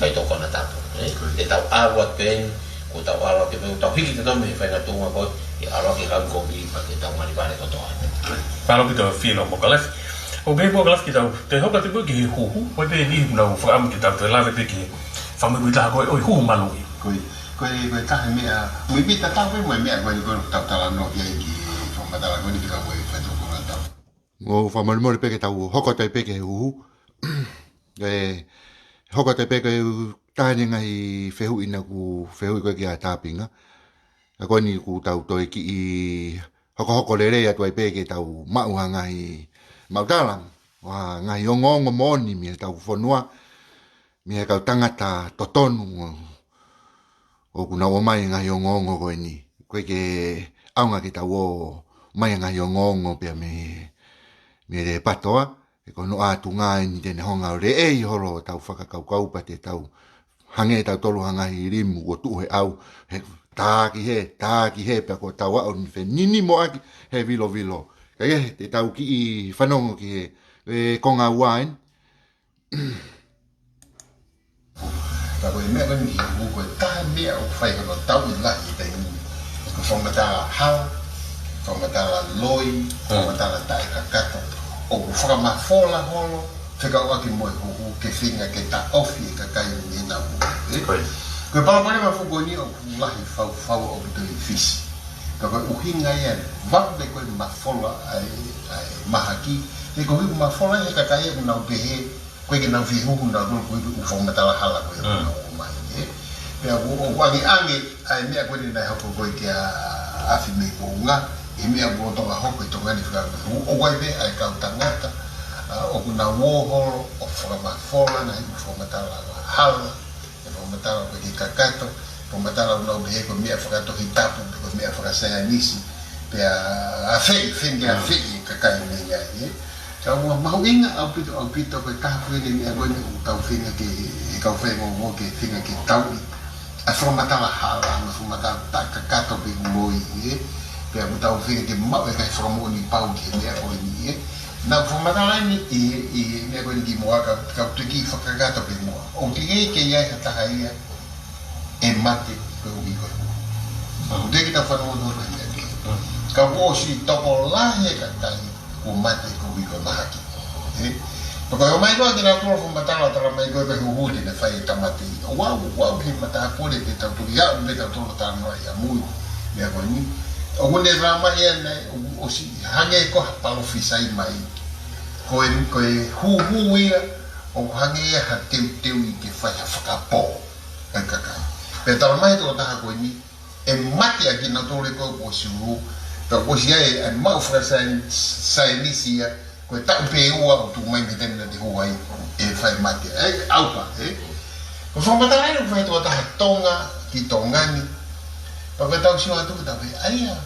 faitoʻo konatapu, ē? Ko ia. Ke tau ʻalu atu pē eni, ko tau ʻalu atu pē eni, tau hiki te tau mei he faʻahinga tuʻunga ko ē, ke ʻalu atu ki he kau kovi, pea ke tau ngali vale kotoa. Mālō ʻaupito Filo mo Kalafi. ʻOku pehē mo Kalafi ke tau toe hoko atu pē ki he huhu, ko e pē ni ʻoku nau fakaʻamu ke tau toe lave pē ki he fakamuimui taha ko ē ʻo e huhu maluʻi. Ko ia, ko e, ko e taha e meʻa, muimui tatau pē mo e meʻa ko eni ko ē tau talanoa ki ai ki he fakamatala ko eni fekauʻaki mo e faitoʻo konatapu. ʻOku ou fakamolemole pē ke tau hoko atu ai pē ki he huhu. ʻE, hoko atu ai pē ki he taha eni e ngaahi fehuʻi naʻa ku fehuʻi ko ē kia Tāpinga. Ka ko eni ʻoku tau toe kiʻi hokohoko lelei atu ai pē ke tau maʻu ha ngaahi maʻu tala, ha ngaahi ongoongo moʻoni mei heʻetau fonua, mei he kau tangata totonu ʻoku nau ʻomai e ngaahi ongoongo ko eni. ʻOku ʻikai ke ʻaonga ke tau ō mai e ngaahi ongoongo pea mei, mei he patoa, he ko hono ʻātunga eni te ne hanga ʻo leʻei holo hotau fakakaukau pea te tau hangē tautolu ha ngaahi limu ʻoku tuʻu he ʻau, he tā ki hē, tā ki hē pea ko ʻetau ʻalu ʻo feninimoʻaki he vilovilo. Ka ʻi he, te tau kiʻi fanongo ki he, e, konga ua eni. Ka ko e meʻa ko eni ki he huhu ko e taha e meʻa ʻoku fai hono tauʻi lahi he taimi ni. Ko e fakamatala hala, fakamatala loi, Mm. fakamatala taʻekakato. ʻOku fakamafola holo, fekauʻaki mo e huhu, ke feinga ke taʻofi e kakai mei heʻenau huhu, ē? Ko ia. Ko e palopalema foki ko eni ʻoku lahi fau fau ʻaupito ʻi Fisi. Ka ko e ʻuhinga ia, vave ko e mafola ʻa e, ʻa e mahaki, he ko e mafola ʻa e kakai ʻoku nau pehē, ko e ke nau fie huhu nautolu ko e ʻū fakamatala hala ko ē ʻoku Mm. nau ō mai, ē. Pea ʻoku, ʻoku angeange ʻa e meʻa ko eni naʻe hoko ko ē kia Afi mei Moʻunga, ʻi he meʻa ʻoku lolotonga hoko ʻi Tonga ni fekauʻaki mo e huhu, ʻoku ʻi ai pē ʻa e kau tangata, ʻa, ʻoku nau ō holo ʻo fakamafola ʻa e ʻū fakamatala hala, ʻa e fakamatala ko e kakato, fakamatala ʻoku nau pehē ko e meʻa fakatohitapu, ko e meʻa fakasaienisi, pea afeʻi, feinga ke Mm. afeʻi e kakai mei ai, ē. Ka ʻoku mahuʻinga ʻaupito, ʻaupito ko e taha ko eni e meʻa ko eni ʻoku tau feinga ke, e kau faingongo ke feinga ke tauʻi. ʻA e fakamatala hala, mo e fakamatala taʻekakato pe loi, ē. Pea ʻoku tau feinga ke maʻu e kakai fakamoʻoni pau ki he meʻa ko eni, ē. Naʻa ku fakamatala eni ʻi, ʻi he meʻa ko eni kimuʻa ka, ka u tui ke fakakakato pē muʻa. ʻOku teʻeki ke ʻi ai ha taha ia ʻe mate koeʻuhi ko e huhu. ʻOku teʻeki ke tau fanongo ki he meʻa kehe. Ka kuo ʻosi tokolahi e kakai kuo mate koeʻuhi ko e mahaki. Ē? Pea ko e ō mai ko ē kinautolu ʻo fakamatala, talamai ko e huhu te ne fai e tāmateʻi. ʻOku ou, ʻoku ou ʻi he matāpule te tau toki aʻu pē tautolu ʻo talanoa ʻi ʻamui. Meʻa ko eni. ʻOku ne talamai ia naʻe, ʻoku ʻosi hangē ko ha palōfisai mai. Ko e, ko e huhu ia, ʻoku hangē ia ha teuteuʻi ke fai ha fakapō ʻa e kakai. Pea talamai ʻe he tokotaha ko eni, ʻe mate ʻa kinautolu ko ē kuo ʻosi huhu, pea kuo ʻosi ʻi ai e maʻu fakasaienisi ia, ko e taʻu pē ʻe ua ʻo tuʻu mai mei he taimi naʻa te huhu ai, ʻe fai mate. ʻE, ʻauha, ē? Ko e fakamatala eni ʻoku fai ʻe he tokotaha Tonga ki Tonga ni, pea ko e tau sio atu ki he tau pē, ʻa ia,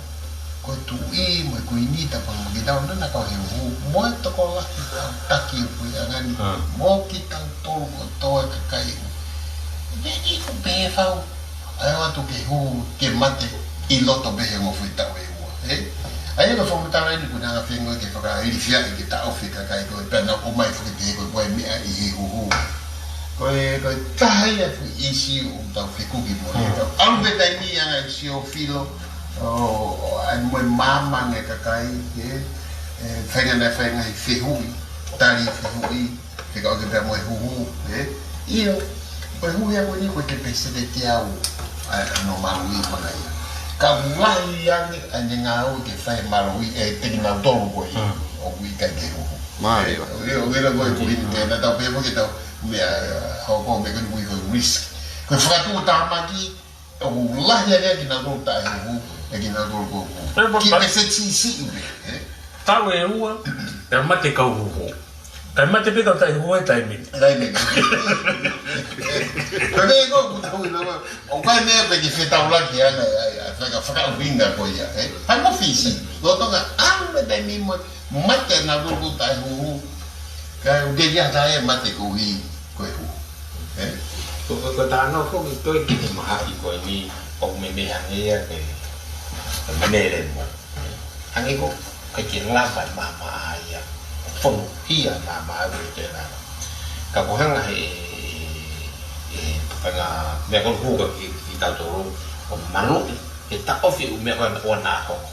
ko e tuʻi, mo e kuini, ta pang mo kitautolu naʻa tau huhu, mo e tokolahi, tau taki ʻo kui angani, Mm. mo kitautolu kotoa e kakai. Meʻa ʻiku pē fau. ʻAi atu ke hū, ke mate ʻi loto pē he ongo foʻi taʻu ʻe ua, ē? ʻA ia ko e fakamatala eni ʻoku ne hanga feinga ke fakailifiaʻi ke taʻofi e kakai ko ē pea nau ʻomai foki pē ko e, ko e meʻa ʻi he huhu. Ko e, ko e taha ia e foʻi ʻīsiu ʻoku tau fekuki mo ia. Mm. Tau ʻalu pē taimi ʻanga ʻīsiu filo, ʻo, ʻo, ʻai mo e māmani e kakai, ē? ʻE, faingataʻa faingataʻa fehuʻi, tali fehuʻi, fekauʻaki pea mo e huhu, ē? ʻIo, ko e huhu ia ko eni ko e pēseti ʻe teau ʻa, ʻa hono maluʻi ko ena ia. Ka ʻoku lahi ange ʻa ʻene ngāue ke fai e maluʻi ʻe kinautolu ko ia, mm, ʻoku ʻikai ke huhu. Mālie. ʻIo, ʻio, ʻio, ko e, ko e, mm, ʻi heʻetau pehē mo ke tau, meʻa, hoko mo e ko eni ko e risk. Ko e fakatuʻutāmaki, ʻoku lahi ange kinautolu taʻehuhu, ʻe kinautolu ko e huhu. Ē, mo Ki ta- pēseti siʻisiʻi pē, ē? Taʻu ʻe ua, ʻe mate kau huhu. Kae mate pē kau taʻehuhu he taimi ni. Taimi ni. Ko e meʻa ko ē ʻoku tau ʻilo, ʻoku ʻikai meʻa pē ke fetaulaki ʻana, ʻa, ʻa, faka-, fakaʻuhinga ko ia, ē? Hangē ko Fisi, lolotonga ʻalu e taimi mo, mate nautolu ko e taʻehuhu. Kae ʻuhi ke ʻikai ha taha ia ʻe mate koeʻuhi ko e huhu. Ē? Ko, ko, ko e talanoa foki ko ē ki he mahaki ko eni, ʻoku meimei hangē ia ko e, ko e melemo. Hangē ko e ʻikai ke lava e maama ia, fonu hia maama au e tēnā. Ka ko e hanga he, he, he, ko e ngaahi meʻa ko ē ʻoku hū ki, kitautolu, ʻo maluʻi, he taʻofi e ʻū meʻa ko ē ʻoku nau hoko.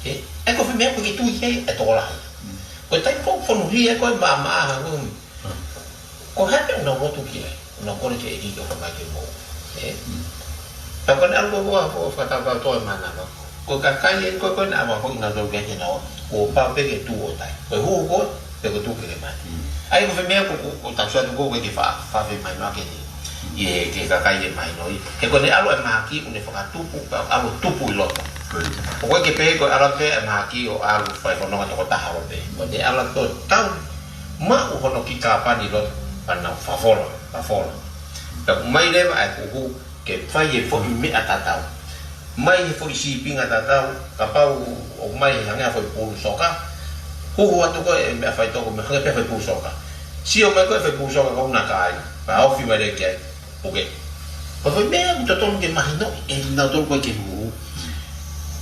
Ē? ʻE ko e foʻi meʻa ko ē ke tui ki ai e tokolahi. Ko e taimi ko ē ʻoku fonu hia ko e maama ha ko ē. Ko e hā e meʻa ʻoku nau lotu ki ai, ʻoku nau kole ki he ʻEiki ke ʻomai ke moʻui. Ē? Mm. Pea ko ʻene ʻalu ko ē ʻo, ʻo fakatautau e mānava. Ko e kakai eni ko ē, ko ʻene ʻalu ko ē ʻo nau tau ke ke nau, kuo pau pē ke tuʻu ʻo tai. Ko e huhu ko ē, pe ko e tuʻu ke ke mate. Mm. ʻA ia ko e foʻi meʻa ko, ko, ko e tausatu ko ē ke fa-, fafemahinoʻaki eni. Mm. ʻI he, ki he kakai ʻe mahinoʻi. He ko ʻene ʻalu e mahaki, ʻoku ne fakatupu, pea ʻalu ʻo tupu ʻi loto. Ko ia. ʻOku ʻikai ke pehē ko e ʻalu pē e mahaki ʻo ʻalu fai fononga toko taha ʻalu pē. Ko ʻene ʻalu ʻo tau maʻu hono kiʻi kāpani ʻi loto, pea nau fafola, fafola. Pea ʻomai leva ʻa e huhu ke fai e foʻi meʻa tatau. Mai he foʻi sīpinga tatau, kapau ʻoku ʻomai he hangē ha foʻi pulu soka, huhu atu ko ē e meʻa faitoko, meʻa hangē pē ha foʻi pulu soka. Sio mai ko ē e foʻi pulu soka ko ē ʻoku na kāinga, pea ofi mai leva ki ai. ʻOkei. Ko e foʻi meʻa ʻoku totonu ke mahinoʻi ʻe nautolu ko ē ke huhu.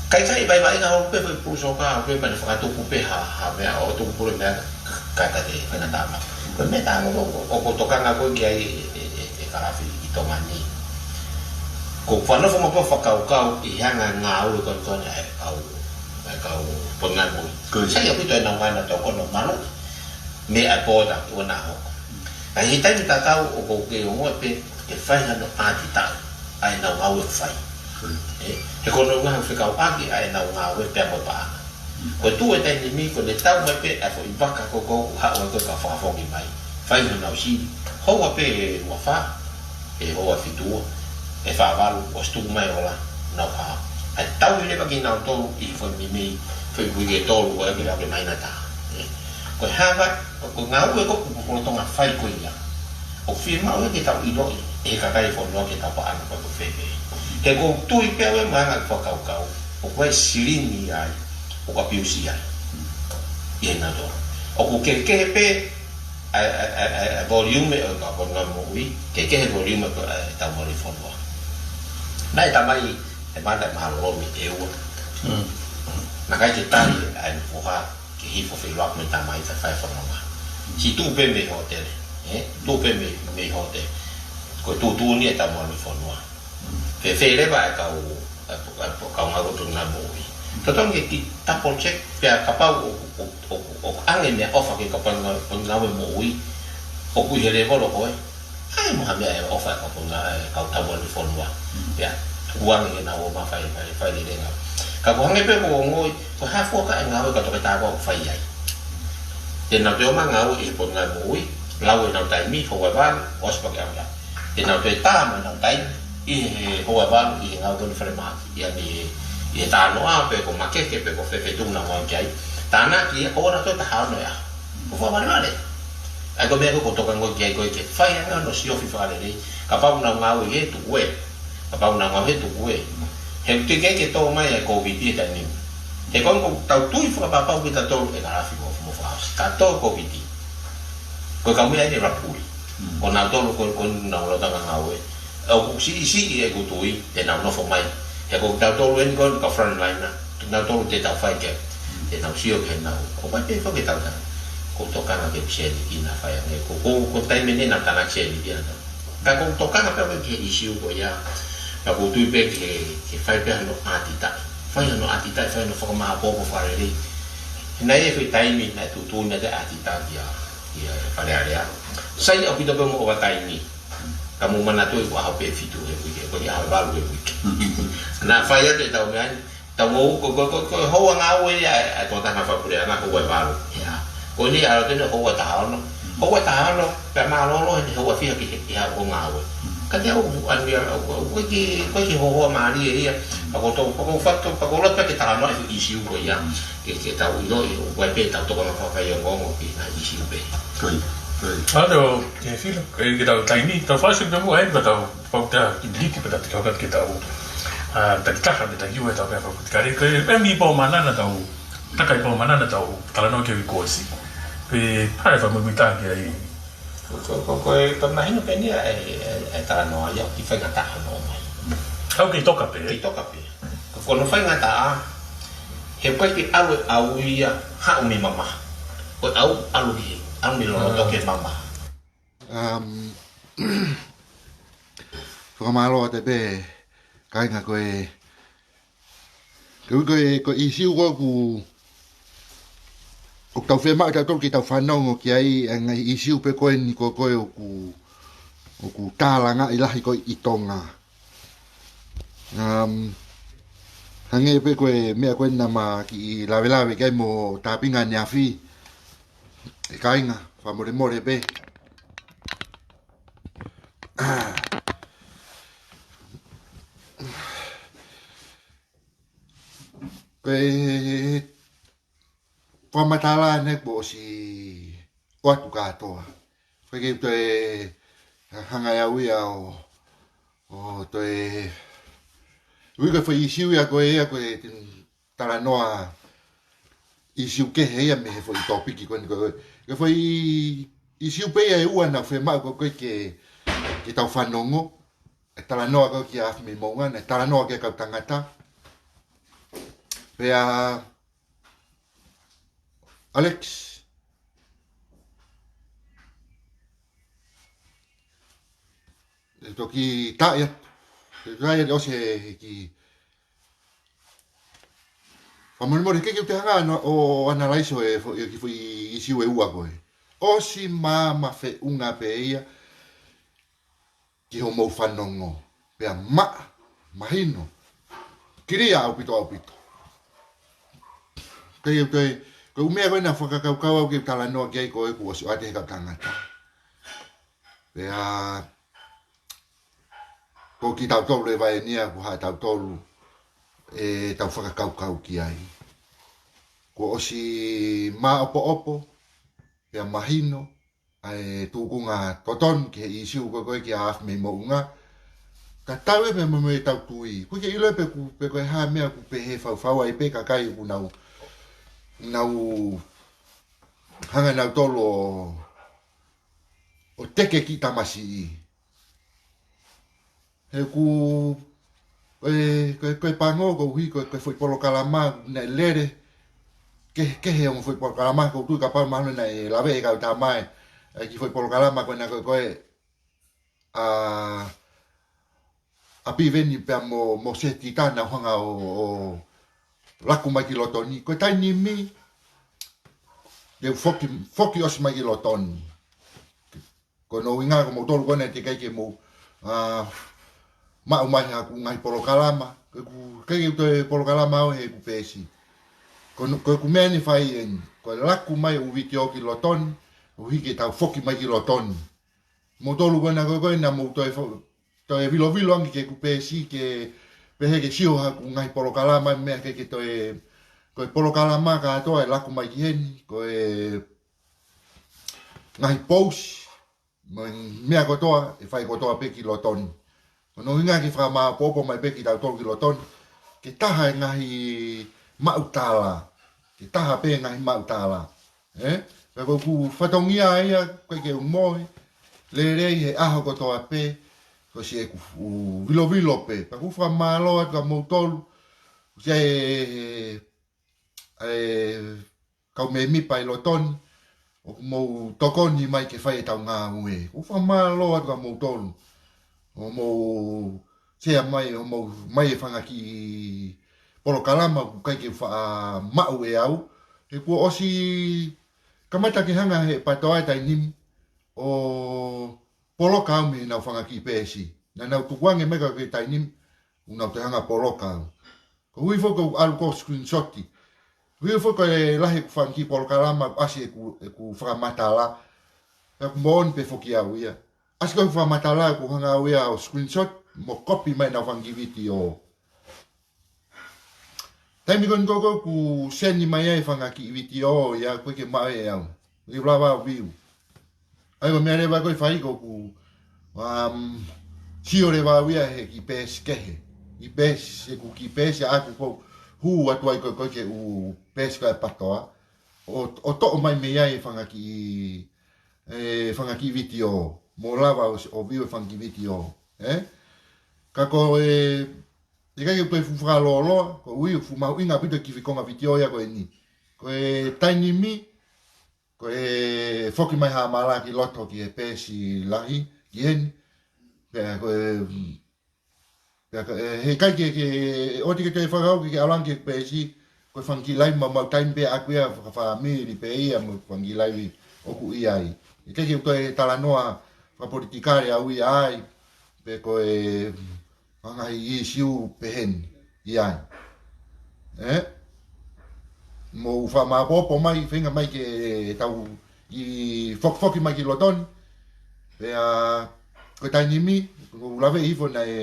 Kae ʻikai, vaivai ngā ʻo pē foʻi pulu soka, ʻo pē pea ne fakatupu pē ha, ha meʻa ʻo tuku pule meʻa ka, ka, ka te faingataʻa mai. Ko e meʻa tā mo ko, ʻoku ou tokanga ko ē ki ai ʻe, ʻe, ʻe, ʻe Kalafi ʻi Tonga ni. Ko e fānau foma ko e fakakaukau ʻi he anga e ngāue ko ē ʻa e kau, ʻa e kau potungāue moʻui. Ko ia. Sai ʻaupito ʻenau ngāue nautolu ko ē ʻo maluʻi. Meʻa ʻa e pōta, ʻoua naʻa hoko. Ka ʻi he taimi tatau ʻoku ou kei ongoʻi pē, ke fai hano ʻatitaʻu ʻa ʻenau ngāue ʻoku fai. Ē, he ko hono ʻuhinga ʻoku fekauʻaki ʻa ʻenau ngāue pea mo e paʻanga. Ko e tuʻu e taimi ni, ko ʻene tau mai pē ʻa e foʻi vaka ko ē ʻoku haʻu ai ko ē ka fakafoki mai. Fai honau sili. Houa pē ʻe ua fā, ʻe houa fitu ua, ʻe fā valu, ʻosi tuku mai ʻo ʻalu, nau hao. ʻA e tauhi leva kinautolu ʻi he foʻi meimei, foʻi uike ʻe tolu, ʻo ʻeke leva ke maina taha. Ē, ko e hā e, ko e ngāue ko ē ʻoku lolotonga fai ko ia. ʻOku fiemaʻu ia ke tau ʻiloʻi ʻe he kakai e fonua ke tau paʻanga ko ē ʻoku fēfē. He ʻoku ou tui pē au ʻi he anga ʻeku fakakaukau, ʻoku ʻi ai e silini ai, ʻoku apiusi ai. ʻI he nautolu. ʻOku kehekehe pē ʻa e, ʻa e, ʻa e, ʻa e, ʻa e volume ʻo e kau potungāue moʻui, kehekehe e volume ko ē ʻetau maluʻi fonua. Naʻe tamai e mata e mālōlō mei ʻEua. Mm. Naʻe ʻikai ke tali ʻa e foha ke hifo feʻiloaki mo e tamai kae fai e fononga. Siʻi tuʻu pē mei hōtele, ē? Tuʻu pē mei, mei hōtele. Ko e tuʻutuʻuni ʻetau maluʻi fonua. Fēfē leva e kau, e, e, kau ngāue potungāue moʻui. Totonu ke kiʻi double check pea kapau ʻoku, ʻoku, ʻoku, ʻoku ʻoange meʻaʻofa ki he kau potungāue, potungāue moʻui, ʻoku ʻi he lēvolo ko ē. ʻAi mo ha meʻaʻofa e kau potungāue, e kau tauʻatāina fonua. Pea, tukuange ke nau ō mai fai, fai, fai lelei ngāue. Ka ʻoku hangē pē ko e ongoʻi, ko e hā fua ka e ngāue ka toketā ko ē ʻoku fai ai. Te nau toe ō mai ngāue ʻi he potungāue moʻui, lau ʻenau taimi, houa ʻe valu, ʻosi pē ke ʻalu. Te nau toe tā mai ʻenau taimi, ʻi he houa ʻe valu, ʻi he ngāue ko eni falemahaki, ʻi ai ʻi he, ʻi he tānoʻa, pe ko makeke, pe ko fēfē tuʻu nau ngāue ki ai. Tānaki, ʻoua naʻa toe taha ono ia. Ko e fakavalevale. ʻA ia ko e meʻa ko ē ʻoku ou tokanga ki ai ko ē ke fai ange hono siofi fakalelei. Kapau nau ngāue he tuku ē. Kapau nau ngāue he tuku ē. He ʻoku teʻeki ai ke tō mai ʻa e Covid he taimi ni. He ko eni ʻoku tau tui fakapapau kitautolu ʻe Kalafi mo, mo Fakaʻosi. Ka tō Covid. Ko e kau meʻa eni ʻe rapuli. Mm. Ko nautolu ko, ko eni ʻoku nau lolotonga ngāue. ʻOku siʻisiʻi ʻeku tui te nau nofo mai. He ko kitautolu eni ko e kau frontliner, kitautolu te tau fai ke, te nau sio ke nau. ʻOku ʻikai pē foki ke tau tau. ʻOku ou tokanga ke sēniti na fai ange. Ko, ko, ko e taimi ni naʻa tau sēniti ia na. Ka ʻoku ou tokanga pē au ki he ʻīsiu ko ia. Ka ʻoku ou tui pē ke, ke fai pē hano ʻatitaʻi. Fai hano ʻatitaʻi, fai hano fakamāʻopoʻopo fakalelei. Naʻe ʻi ai e foʻi taimi naʻe tuʻutuʻuni ʻa e ʻatitaʻi ia, ia Fale Alea. Sai ʻaupito pē mo ʻovataimi. Ka mou manatuʻi ko e ʻaho pē fitu he uike, ko e ʻaho valu he uike. Naʻa fai atu ʻetau meʻa ni, tau mou, ko, ko, ko, ko e houa ngāue ia ʻa e, ʻa e tokotaha fakapuleʻanga, houa ʻe valu. Ia. Ko eni ʻalu atu eni houa taha ono. Houa taha ono, pea mālōlō eni houa fiha ki he, ki he ʻaho ngāue. Ka te au, anu ia, au, au, ko e kiʻi, ko e kiʻi hohoa mālie ia. Ka ko tau, ka ko fatu, ka ko loto ke talanoa e ʻīsiu ko ia. Ke, ke tau ʻiloʻi, ʻoku ʻi ai pē ʻetau tokanga fakafaiongoongo ki he ngaahi ʻīsiu pē. Ko ia, ko ia. ʻA, tau, ke filo, ke, ke tau taimi, tau fasi pē muʻa eni, ka tau, tau tā, ki liki pē tau te kau ke tau. ʻA, taki taha, pē taki ua, tau pē fakapuleʻanga. Ka, ke, pē mi pō manana tau, takai pō manana tau, talanoa ki he uike kuo ʻosi. Pē, ʻa e fakamuimuitaha ki ai. Ko, ko, ko, ko e, ko e mahino pē eni ʻa e, ʻa e, ʻa e talanoa ia, ʻoku faingataʻa hono ʻomai. Au kei toka pē. Kei toka pē. Ko hono faingataʻa, he ʻoku ʻikai ke ʻalu e ʻau ia haʻu mei mamaha. Ko e ʻau, ʻalu ki he, ʻalu mei loloto ki he mamaha. Um, fakamālō atu pē, kāinga ko e, ko e, ko e, ko e ʻīsiu ko ē ʻoku, ʻoku tau fiemaʻu tautolu ke tau fanongo ki ai, ʻa e ngaahi ʻīsiu pē ko eni ko ē ʻoku, ʻoku tālangaʻi lahi ko ē ʻi Tonga. Um, hangē pē ko e meʻa ko ē naʻa ma kiʻi lavelave ki ai mo Tāpinga ʻaneafi, ʻe kāinga, fakamolemole pē. Ko e fakamatala eni kuo ʻosi ʻoatu kātoa. Ko e ke toe hanga ʻe au ia ʻo, ʻo toe, ui ko e foʻi ʻīsiu ia ko ē ia ko e talanoa ʻīsiu kehe ia mei he foʻi tōpiki ko eni ko e, ko e foʻi ʻīsiu pē ia ʻe ua naʻa fiemaʻu ko ē ke, ke tau fanongo. ʻE talanoa ko ē kia Afimeimoʻunga, ʻe talanoa ki he kau tangata. Pea Alex, ʻe toki tā ia, ʻe tā ia ʻosi he, he kiʻi fakamolemole, ke ke u te hanga ʻo, ʻo analaiso e fo-, e kiʻi foʻi ʻīsiu ʻe ua ko ē. ʻOsi maama feʻunga pē ia ki hoʻomou fanongo. Pea maʻa, mahino, kilia ʻaupito, ʻaupito. Ko e, ko e, ko e ʻū meʻa ko ē naʻa fakakaukau au ke talanoa ki ai ko ē kuo ʻosi ʻoatu ʻe he kau tangata. Pea, ko kitautolu ʻe vaeʻenia ko haʻatautolu ʻetau fakakaukau ki ai. Kuo ʻosi māʻopoʻopo, pea mahino, ʻa e tūkunga totonu ki he ʻīsiu ko ē ko ē kia Afimeimoʻunga. Ka tau ē pē mo, mo ʻetau tui. ʻOku ʻikai ke ʻilo pē ʻoku, pe ko e hā e meʻa ʻoku pehē faufau ai pē kakai ʻoku nau, nau hanga nautolu ʻo, ʻo teke kiʻi tamasiʻi. He ʻoku, ko e, ko e, ko e pango, koeʻuhi, ko e, ko e foʻi polokalama, naʻe lele, kehe, kehe ongo foʻi polokalama, ʻoku ou tui kapau mahalo naʻe lave e kau tama ē, ʻa e kiʻi foʻi polokalama, ko ena ko e, ko e, ʻa, ʻa Piveni pea mo, mo Setita naʻa nau hanga ʻo, ʻo laku mai ki loto ni, ko e taimi ni, ke foki, foki ʻosi mai ki loto ni. Ko hono ʻuhinga ko moutolu ko ena ʻe teʻeki ai ke mou, ʻa, maʻu mai haku ngaahi polokalama. Ko ʻeku, ʻikai ke u toe polokalama au he ʻeku peesi. Ko hono, ko ʻeku meʻa ni fai eni. Ko e laku mai ʻū vitiō ki loto ni, ʻuhi ke tau foki mai ki loto ni. Moutolu ko ena ko ē ko ē naʻa mou toe fo-, toe vilovilo ange ki heʻeku peesi ke pehē ke sio haku ngaahi polokalama meʻa ke, ke toe, ko e polokalama kātoa ʻe laku mai ki heni, ko e ngaahi pousi, mo e meʻa kotoa, ʻe fai kotoa pē ki loto ni. Ko hono ʻuhinga ke fakamāʻopoʻopo mai pē kitautolu ki loto ni, ke taha e ngaahi maʻu tala, ke taha pē ngaahi maʻu tala. Ē? Pea ko ʻeku fatongia ia, ko e ke u mohe lelei he ʻaho kotoa pē, Tosi ʻeku fuʻu vilovilo pē. Pea ʻoku ou fakamālō atu kia moutolu, ʻosi ʻa e, ʻa e kau mēmipa ʻi loto ni, ʻoku mou tokoni mai ke fai ʻetau ngāue. ʻOku ou fakamālō atu kia moutolu. ʻOku mou share mai, ʻoku mou ʻomai e fanga kiʻi polokalama ʻoku ʻikai ke faʻa maʻu ʻe au. He kuo ʻosi kamata ke hanga he PATOA he taimi ni ʻo poloka au mei heʻenau fanga kiʻi peesi. Naʻa nau tukuange mai ka ko e taimi ni, ʻoku nau toe hanga poloka au. Ko e ʻuhi foki ʻoku ou ʻalu ʻo screenshot. Ko e ʻuhi foki ko e lahi ʻeku fanga kiʻi polokalama, ʻasi ʻeku, ʻeku fakamatala. Pea ʻoku moʻoni pē foki au ia. ʻAsi ko e fakamatala ʻoku ou hanga au ia ʻo screenshot, mo copy mai ʻenau fanga kiʻi vitiō. Taimi ko eni ko ē ʻoku send mai ai e fanga kiʻi vitiō ia, ʻoku ʻikai ke maʻu ʻe au. ʻIkai lava ʻo view. ʻA ia ko e meʻa leva ko ē ʻe fai ko ʻeku, um, sio leva au ia he kiʻi peesi kehe. Kiʻi peesi, he ʻoku kiʻi peesi ʻaʻaku ʻoku ou hū atu ai ko ē ko ē ki he ʻū peesi ko ē ʻa e PATOA. ʻO, ʻo toʻo mai mei ai e fanga kiʻi, e fanga kiʻi vitiō. Mo lava ʻo, ʻo view e fanga kiʻi vitiō. Ē? Ka ko e, ʻikai ke u toe fuʻu fakalōloa, ko e ʻuhi ʻoku fuʻu mahuʻinga ʻaupito e kiʻi konga vitiō ia ko eni. Ko e taimi ni, ko e foki mai ha mala ki loto ki he peesi lahi, ki heni. Pea ko e, pea ko e, heʻikai ke, ke, ʻoua te ke toe fakakaukau ke, ke ʻalu ange ki he peesi, ko e fanga kiʻi laivi maumau taimi pē ʻaʻaku ia fakafāmili pē ia mo e fanga kiʻi laivi ʻoku ʻi ai. ʻIkai ke u toe talanoa fakapolitikale au ia ai, pe ko e ngaahi ʻīsiu pehē ni ʻi ai. Ē? Mou fakamāʻopoʻopo mai, feinga mai ke tau kiʻi fokifoki mai ki loto ni. Pea ko e taimi ni, ʻoku ou lave hifo naʻe,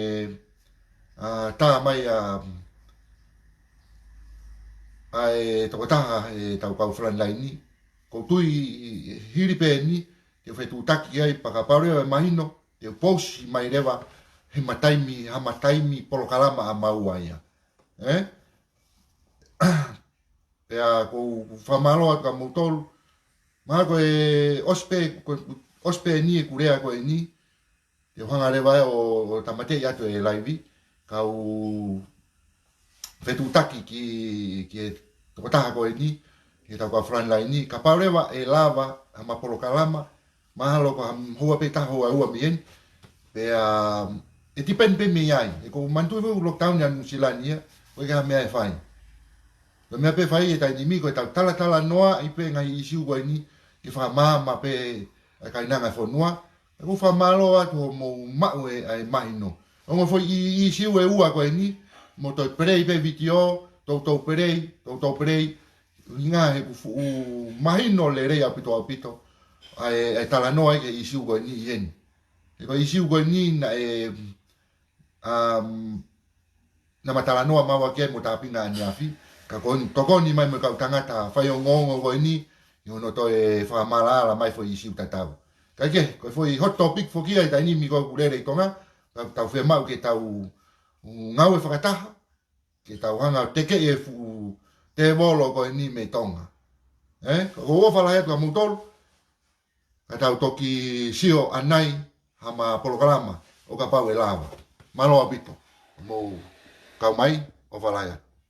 ʻa, tā mai ʻa, ʻa e tokotaha ʻetau kau frontline ni. ʻOku ou tui hili pē eni, te u fetuʻutaki ai pea kapau leva ʻe mahino, te u post mai leva, he ma taimi, ha ma taimi polokalama ʻa maua ia. Ē? Pea ʻoku ou fakamālō atu kia moutolu. Mahalo ko e ʻosi pē, ko e ʻosi pē eni ʻeku lea ko eni. Te u hanga leva ʻo, ʻo tāmateʻi atu e laivi. Kau fetuʻutaki ki, ki he tokotaha ko eni, ki heʻetau kau frontline ni. Kapau leva ʻe lava ha ma polokalama, mahalo ko ha houa pē taha, houa ʻe ua mei heni. Pea, ʻe depend pē mei ai. ʻOku ou manatuʻi foki ʻoku lockdown ia ʻi Nuʻusila ni ia, ʻoku ʻikai ha meʻa ʻe fai. Ko e meʻa pē ʻe fai he taimi ni ko ʻetau talatalanoaʻi pē ngaahi ʻīsiu ko eni, ke fakamaama pē ʻa e kainanga e fonua. ʻOku ou fakamālō atu hoʻomou maʻu e, ʻa e mahino. Ongo foʻi ʻī-, ʻīsiu ʻe ua ko eni, mou toe play pē vitiō, toutou play, toutou play, ʻuhinga he ʻoku fuʻu mahino lelei ʻaupito ʻaupito ʻa e, ʻa e talanoa ʻi he ʻīsiu ko eni ʻi heni. He ko e ʻīsiu ko eni naʻe, um, naʻa ma talanoa maua ki ai mo Tāpinga ʻAniafi, ka ko eni tokoni mai mo e kau tangata faiongoongo ko eni, ʻi hono toe fakamaʻalaʻala mai foʻi ʻīsiu tatau. Kae kehe, ko e foʻi hot topic foki ia he taimi ni ko ʻeku lele ʻi Tonga, ka tau fiemaʻu ke tau ngāue fakataha, ke tau hanga ʻo tekeʻi e fuʻu tēvolo ko eni mei Tonga. Ē? Ko e ʻofa lahi atu kia moutolu, ka tau toki sio ʻanai ha ma polokalama ʻo kapau ʻe lava. Mālō ʻaupito. Mou kau mai, ʻofa lahi atu.